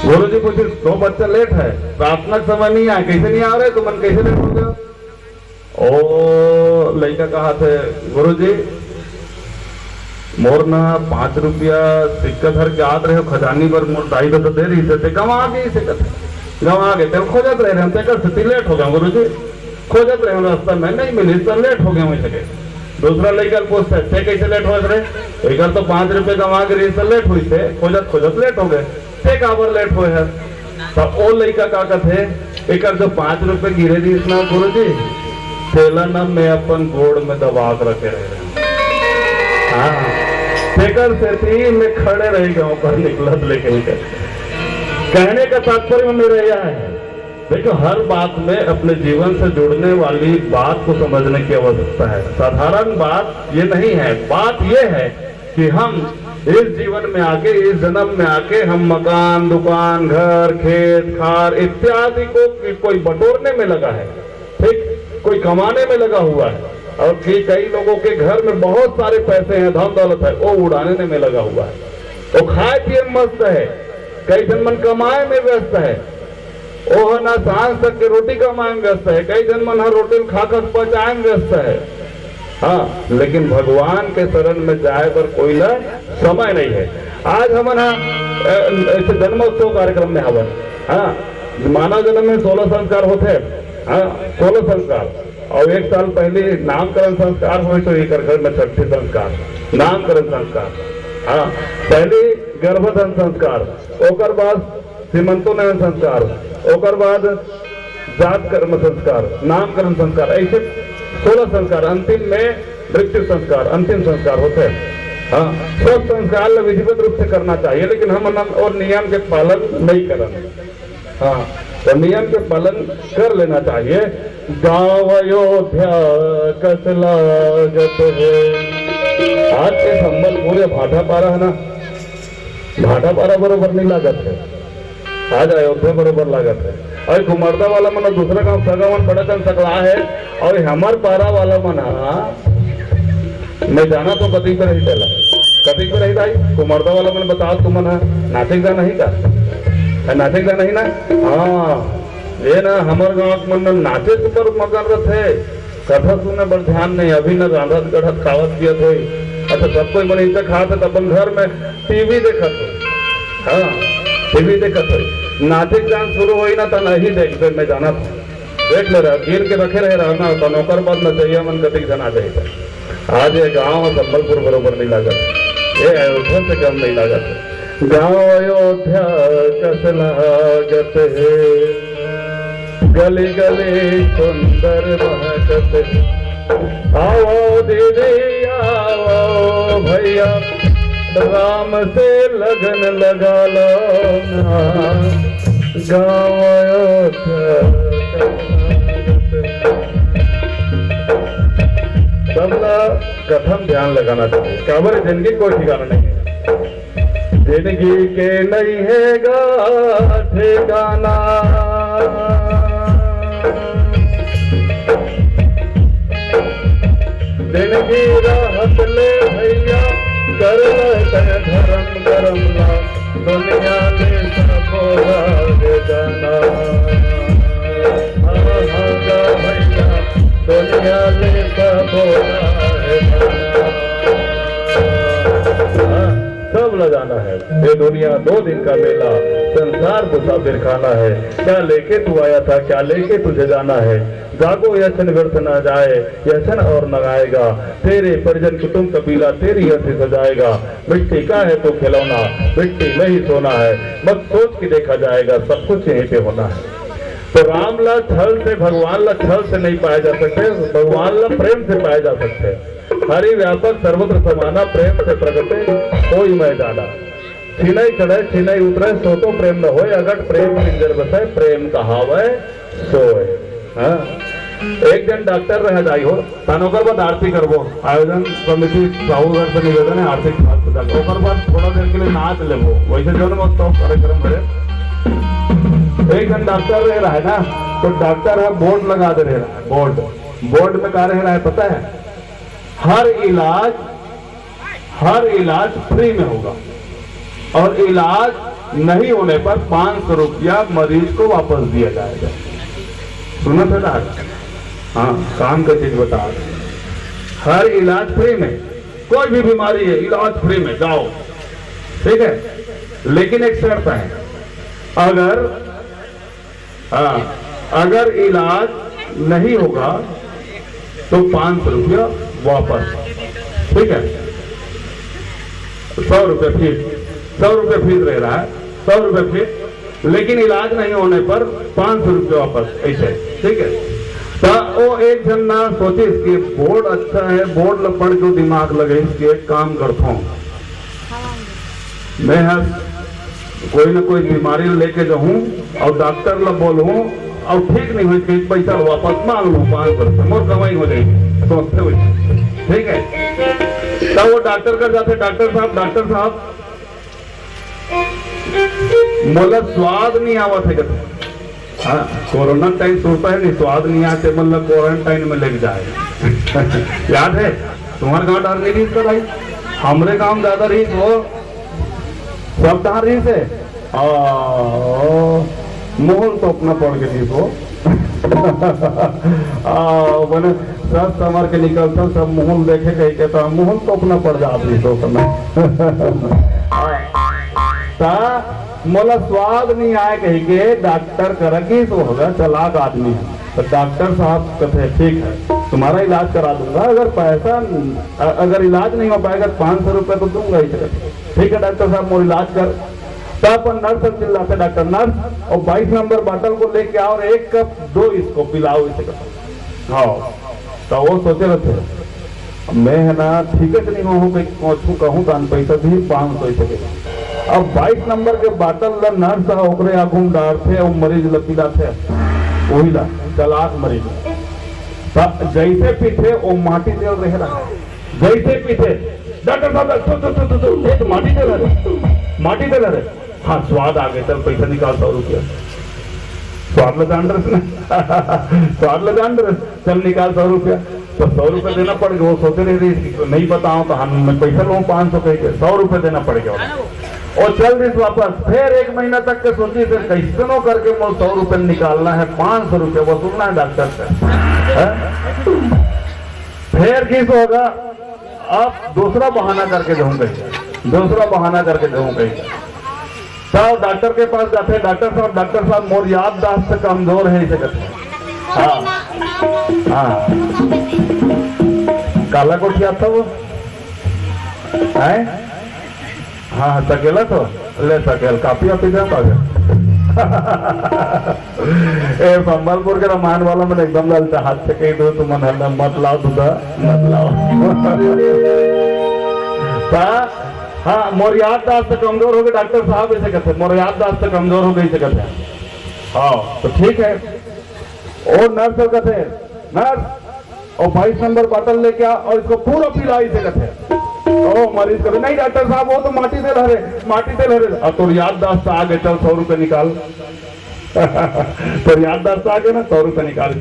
गुरु जी पूछे, दो बच्चा लेट है, प्रार्थना के समय नहीं आए, कैसे नहीं आ रहे तुमन, कैसे लेट हो गए? ओ लइका कहा थे, गुरु जी, मोर न पाँच रुपया सिक्का धर के आत रहे, खजानी बर मोर दाई ददा दे रहिस हे, ते गंवा गे, कथे गंवा गे, ते खोजत रहे, हम तेकर सेती लेट हो गया गुरुजी, खोजत रहे रस्ता में, नहीं मिलिस त लेट हो गया, वैसे के। दूसरा लइका ल पूछथे, ते कैसे लेट होत रहे? एकर तो पाँच रुपया गंवा गे रहिस, लेट होइस हे, खोजत खोजत लेट हो गए। ते काबर लेट होए हस? त ओ लइका का कथे, एकर जो पाँच रुपया गिरे रहिस ना गुरुजी, तेला ना मैं अपन गोड़ में दबा के रखे रहे। हाँ, तेकर सेती मैं खड़े रह गया हूँ पर निकलत लेके निकल। कहने का तात्पर्य मेरा यह है, देखो, हर बात में अपने जीवन से जुड़ने वाली बात को समझने की आवश्यकता है। साधारण बात ये नहीं है। बात ये है कि हम इस जीवन में आके, इस जन्म में आके हम मकान, दुकान, घर, खेत, खार इत्यादि को कि-, कोई बटोरने में लगा है, ठीक, कोई कमाने में लगा हुआ है। और कि कई लोगों के घर में बहुत सारे पैसे हैं, धन दौलत है, वो उड़ाने में लगा हुआ है। वो खाए पिए में मस्त है, कई जन मन कमाए में व्यस्त है। ओह ना सांझ तक के रोटी कमाए में व्यस्त है, कई जन मन ह रोटी ल खा खा के पचाए में व्यस्त है। हाँ, लेकिन भगवान के शरण में जाए बर कोई ला समय नहीं है। आज हमन ह, अ, ऐसे जन्मोत्सव कार्यक्रम में हवन। हाँ, मानव जन्म में सोलह संस्कार होथे। हाँ, सोलह संस्कार। और एक साल पहले नामकरण संस्कार होए तो एकर घर में छठी संस्कार, नामकरण संस्कार। हाँ, पहले गर्भधारण संस्कार, ओकर बाद सीमंतोन्नयन संस्कार, ओकर बाद जात कर्म संस्कार, नामकरण संस्कार, ऐसे सोलह संस्कार, अंतिम में मृत्यु संस्कार, अंतिम संस्कार होथे। हाँ, सब संस्कार ला विधिवत रूप से करना चाहिए, लेकिन हम, हम और नियम के पालन नहीं करन। हाँ, तो नियम के पालन कर लेना चाहिए। गाँव अयोध्या कस लागत हे। आज के संबलपुर या भाटापारा है ना, भाटापारा बरोबर नहीं लागत है, आज अयोध्या बरोबर लागत है। अउ कुमरदा वाला मन दूसरा गांव सगा मन बड़ा कन सकला है, अउ हमर पारा वाला मन ह, मैं जानत हूँ कतिक पे रही तेला, कतिक पे रही दाई, कुमरदा वाला मन बताओ तुमन ह, नाचे के जाना ही का? है नाचे के जाना ही ना? हाँ, ये ना हमर गांव के मन नाचे के ऊपर मगन रथे। कथा सुने बर ध्यान नहीं, अभी न रांधत गढ़त खावत पियत होई। अच्छा, सब कोई मन इतना खात है, त अपन घर में टीवी देखत होई। हाँ, टीवी देखत होई। नाचे के जान शुरू होई ना, त नहीं देखबे, मैं जानत हूँ। देख ले रहा, गिर के रखे रहे रहा ना, त ओकर बाद नचैया मन कतिक झन आ जाई। आज ये गांव संबलपुर बरोबर नहीं लागत, ये अयोध्या से कम नहीं लागत। गांव अयोध्या कस लागत हे, गली गली सुंदर महकत हे। आवो दीदी, आवो भैया, राम से लगन लगा लो ना। गांव अयोध्या कस लागत हे। सबला कथम ध्यान लगाना चाहिए, काबर जिंदगी कोई ठिकाना नहीं है। जिंदगी के नहीं है गा ठिकाना। जिंदगी रहत ले भैया, कर ले तय धर्म करम ला, दुनिया ले सबो राज जाना। हाँ, हाँ, गा भैया, दुनिया ले सबो राज जाना। हाँ, सब ला जाना है। ये दुनिया दो दिन का मेला, संसार मुसाफिर खाना है। क्या लेके तू आया था, क्या लेके तुझे जाना है? जागो, यह क्षण व्यर्थ ना जाए, यह क्षण और न आएगा। तेरे परिजन, कुटुंब, कबीला तेरी अर्थी सजाएगा। मिट्टी का है तू खिलौना, मिट्टी में ही सोना है। मत सोच के देखा जाएगा, सब कुछ यहीं पे होना है। तो राम ला छल से, भगवान ला छल से नहीं पाया जा सकते, भगवान ला प्रेम से पाया जा सकते। हरि व्यापक सर्वत्र समाना, प्रेम से प्रगटे कोई मैं जाना। छिनई चढ़े छिनई उतरे, सो तो प्रेम न होए, अगट प्रेम पिंजर बसे, प्रेम कहावे सोए। हाँ? एक जन डॉक्टर रह जाई हो, तन ओकर बाद आरती करबो। आयोजन समिति राहुल घर से निवेदन है, आरती खास बजा के। ओकर बाद थोड़ा देर के लिए नाच लेबो। वैसे जो ना, मस्त कार्यक्रम भरे। एक जन डॉक्टर रह रहा है ना, तो डॉक्टर है, बोर्ड लगा दे रहा है, बोर्ड। बोर्ड में का रह रहा है पता है? हर इलाज, हर इलाज फ्री में होगा और इलाज नहीं होने पर पाँच सौ रुपया मरीज को वापस दिया जाएगा। सुना था डॉक्टर? हाँ, काम का चीज बता रहे हैं। हर इलाज फ्री में, कोई भी बीमारी है, इलाज फ्री में, जाओ, ठीक है। लेकिन एक शर्त है, अगर, हाँ, अगर इलाज नहीं होगा तो पाँच सौ रुपया वापस, ठीक है। सौ रुपये फीस, सौ रुपये फीस रह रहा है, सौ रुपये फीस, लेकिन इलाज नहीं होने पर पाँच सौ रुपये वापस, ऐसे, ठीक है। तो वो एक जन ना सोचिस कि बोर्ड अच्छा है, बोर्ड ल पढ़ के दिमाग लगे कि एक काम करता हूँ, मैं ह कोई ना कोई बीमारी लेके जाऊं और डॉक्टर ला बोलूं और ठीक नहीं हुई, कहीं पैसा वापस मांग लूं, पाँच सौ रुपये मोर कमाई हो जाएगी, सोचते हुए, ठीक है। तब वो डॉक्टर कर जाते, "डॉक्टर साहब, डॉक्टर साहब, मोला स्वाद नहीं आवत है।" कहते, "हाँ, कोरोना टाइम सोचता है नहीं, स्वाद नहीं आते, मतलब क्वारंटाइन में लेके जाए।" याद है तुम्हारे गांव डर नहीं रही इसका भाई, हमरे गांव ज्यादा रही वो सब कहाँ रही से? आ, मुहूर्त तो अपना पड़ के जीवो। आ, बने सस समर के निकलता, सब मुहूर्त देखे कही के तो मुहूर्त तो अपना पड़ जात रही तो समय। ता मोला स्वाद नहीं आए कही के डॉक्टर करा की तो होगा, चालाक आदमी है। तो डॉक्टर साहब कहते हैं, "ठीक है, तुम्हारा इलाज करा दूंगा, अगर पैसा, अ-, अगर इलाज नहीं हो पाएगा तो पाँच सौ रुपये तो दूंगा ही।" ठीक है डॉक्टर साहब, मोर इलाज कर। तो अपन नर्स से चिल्लाते, "डॉक्टर, नर्स, और बाईस नंबर बॉटल को लेके आओ और एक कप दो इसको, पिलाओ इसे।" हाँ, तो वो सोचे रहते, "मैं है ना ठीक से नहीं हूँ, कहीं पहुँचू कहूँ तो अन पैसा भी पाँच सौ इसे।" अब बाईस नंबर के बॉटल ला नर्स आ ओकरे आगू में डारथे और मरीज ला पिलाथे, वही ला, चालाक मरीज। त जैसे पीथे वो माटी तेल रहे रहा, जैसे पीथे, "डॉक्टर साहब, थू, थू, थू, थू, थू, ये तो माटी तेल है रे, माटी तेल है रे।" "हाँ, स्वाद आ गया, चल पैसा निकाल, सौ रुपया।" स्वाद ला जान रहे ना? स्वाद ला जान रहे, "चल निकाल सौ रुपया।" तो सौ रुपये देना पड़ गया। वो सोचे रहे, "नहीं बताओ तो हम, मैं पैसा लूँ पाँच सौ कह के।" सौ रुपये देना पड़ गया। वो चल रही वापस, फिर एक महीना तक के सोची, फिर कैसनो करके मोर सौ रुपये निकालना है, पाँच सौ रुपये वसूलना है डॉक्टर से, हैं? फिर किस होगा, अब दूसरा बहाना करके जाऊं कहीं, दूसरा बहाना करके जाऊं कहीं। साहब डॉक्टर के पास जाते, "डॉक्टर साहब, डॉक्टर साहब, मोर याददाश्त कमजोर है," इसे कहते हैं। हाँ, हाँ। काला कोठिया था वो, हैं? हाँ, हाँ, सकेला तो ले सकेल, कापी वापी दे पावे। ए, संबलपुर के रामायण वाला मन एकदम ललचाहत थे, कही दो तुमन हल्ला मत लाओ दूधा, मत लाओ। ता, हाँ, मोर याददाश्त कमजोर हो गई डॉक्टर साहब, ऐसे कहते, "मोर याददाश्त कमजोर हो गई," ऐसे कहते हैं। हाँ, तो ठीक है। और नर्स कहते हैं, "नर्स, और बाईस नंबर बॉटल लेके आ और इसको पूरा पिला," इसे कहते हैं। ओ मरीज कहते, "नहीं डॉक्टर साहब, वो तो माटी तेल हरे, माटी तेल हरे।" अब तोर याददाश्त आ गए, चल सौ रुपये निकाल। तोर याददाश्त आ गए ना, सौ रुपये निकाल।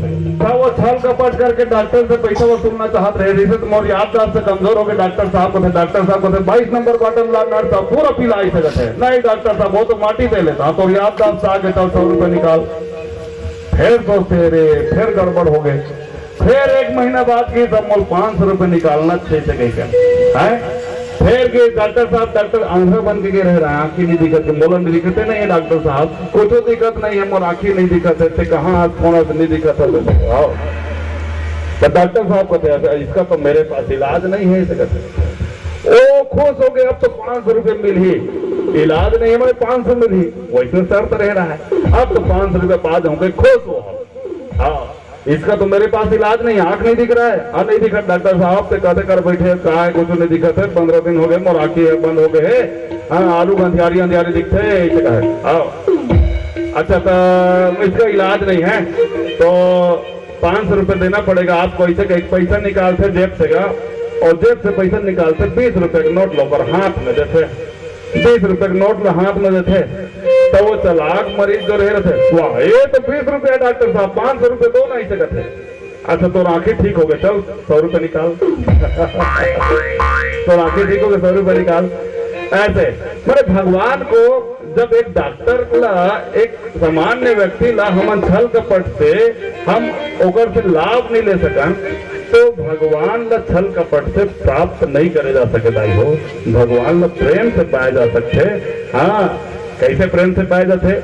था वो छल कपट करके डॉक्टर से पैसा वसूलना चाहत रहे, जैसे तो मोर याददाश्त कमजोर हो गए, डॉक्टर साहब को थे, डॉक्टर साहब को थे, "बाईस नंबर बॉटल ला नर्स साहब, पूरा पिला," इसे कहते हैं। "नहीं डॉक्टर साहब, वो तो माटी तेल है।" था तोर याददाश्त आ गए, चल सौ रुपये निकाल। फिर सोचते रे, फिर गड़बड़ हो गए। फिर एक महीना बाद की सब मोल पाँच सौ रुपये निकालना छे से कही कर, हैं? फिर के डॉक्टर साहब, डॉक्टर आंध्रा बन के गे रहे रहा, आंखी नहीं दिखत, मोला नहीं दिखते नहीं है डॉक्टर साहब, कुछ दिक्कत नहीं है, मोर आंखी नहीं दिखत है, ते कहाँ हाथ फोड़ा से नहीं दिखत है, आओ। तो डॉक्टर साहब कहते हैं, "इसका तो मेरे पास इलाज नहीं है," इसे कहते। ओ खुश हो गए, "अब तो पाँच सौ रुपये मिल ही, इलाज नहीं है, मैं पाँच सौ मिल ही।" वैसे शर्त रह रहा है, "अब तो पाँच सौ रुपये पा जाऊंगे, खुश हो।" हाँ, इसका तो मेरे पास इलाज नहीं, आंख नहीं दिख रहा है। हाँ, नहीं दिखा डॉक्टर साहब, ते कहते कर बैठे, "का है, कुछ नहीं दिखत है, पंद्रह दिन हो गए, मोर आंखी है, बंद हो गए है। हाँ, आलू का अंधियारी, अंधियारी दिखते है," ऐसे कहे। हाँ। "अच्छा, तो इसका इलाज नहीं है, तो पाँच सौ रुपये देना पड़ेगा आपको," ऐसे कहे। पैसा निकालते जेब से का, और जेब से पैसा निकालते बीस रुपये का नोट ला ओकर हाथ में देते। बीस रुपये के नोट ला हाथ में देथे, तो वो चालाक मरीज जो रहे रहथे, "वाह, ये तो बीस रुपया डॉक्टर साहब, पाँच सौ रुपये दो नहीं सकत है।" "अच्छा, तोर आंखी ठीक हो गए, चल सौ रुपये निकाल।" "तोर आंखी ठीक हो गए, सौ रुपये निकाल।" ऐसे, माने भगवान को जब एक डॉक्टर ला, एक सामान्य व्यक्ति ला हमन छल कपट से हम ओकर से लाभ नहीं ले सकन, तो भगवान ला छल कपट से प्राप्त नहीं करे जा सके दाई हो। भगवान ला प्रेम से पाए जा सकथे। हाँ, कैसे प्रेम से पाए जाथे?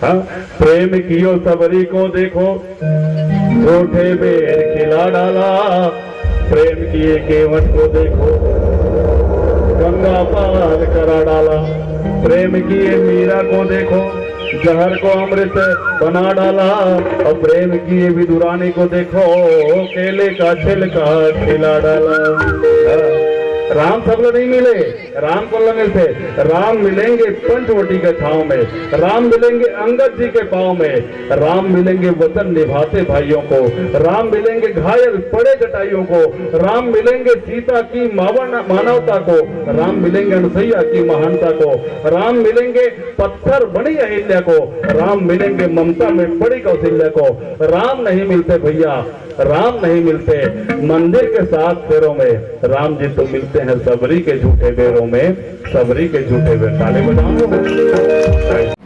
हाँ, प्रेम कियो सबरी को देखो, झूठे बेर खिला डाला। प्रेम किए केवट को देखो, गंगा पार करा डाला। प्रेम किए मीरा को देखो, जहर को अमृत बना डाला। और प्रेम किए विदुरानी को देखो, केले का छिलका खिला डाला। हाँ, राम सबला नहीं मिले। राम कोन ला मिलथे? राम मिलेंगे पंचवटी के छांव में, राम मिलेंगे अंगद जी के पांव में, राम मिलेंगे वचन निभाते भाइयों को, राम मिलेंगे घायल पड़े जटाइयों को, राम मिलेंगे सीता की मावन-, मानवता को, राम मिलेंगे अनसुईया की महानता को, राम मिलेंगे पत्थर बनी अहिल्या को, राम मिलेंगे ममता में पड़ी कौशल्या को। राम नहीं मिलते भैया, राम नहीं मिलते मंदिर के सात फेरों में, राम जी तो मिलते हैं सबरी के झूठे बेरों में, सबरी के झूठे बेर। ताली बजाओ।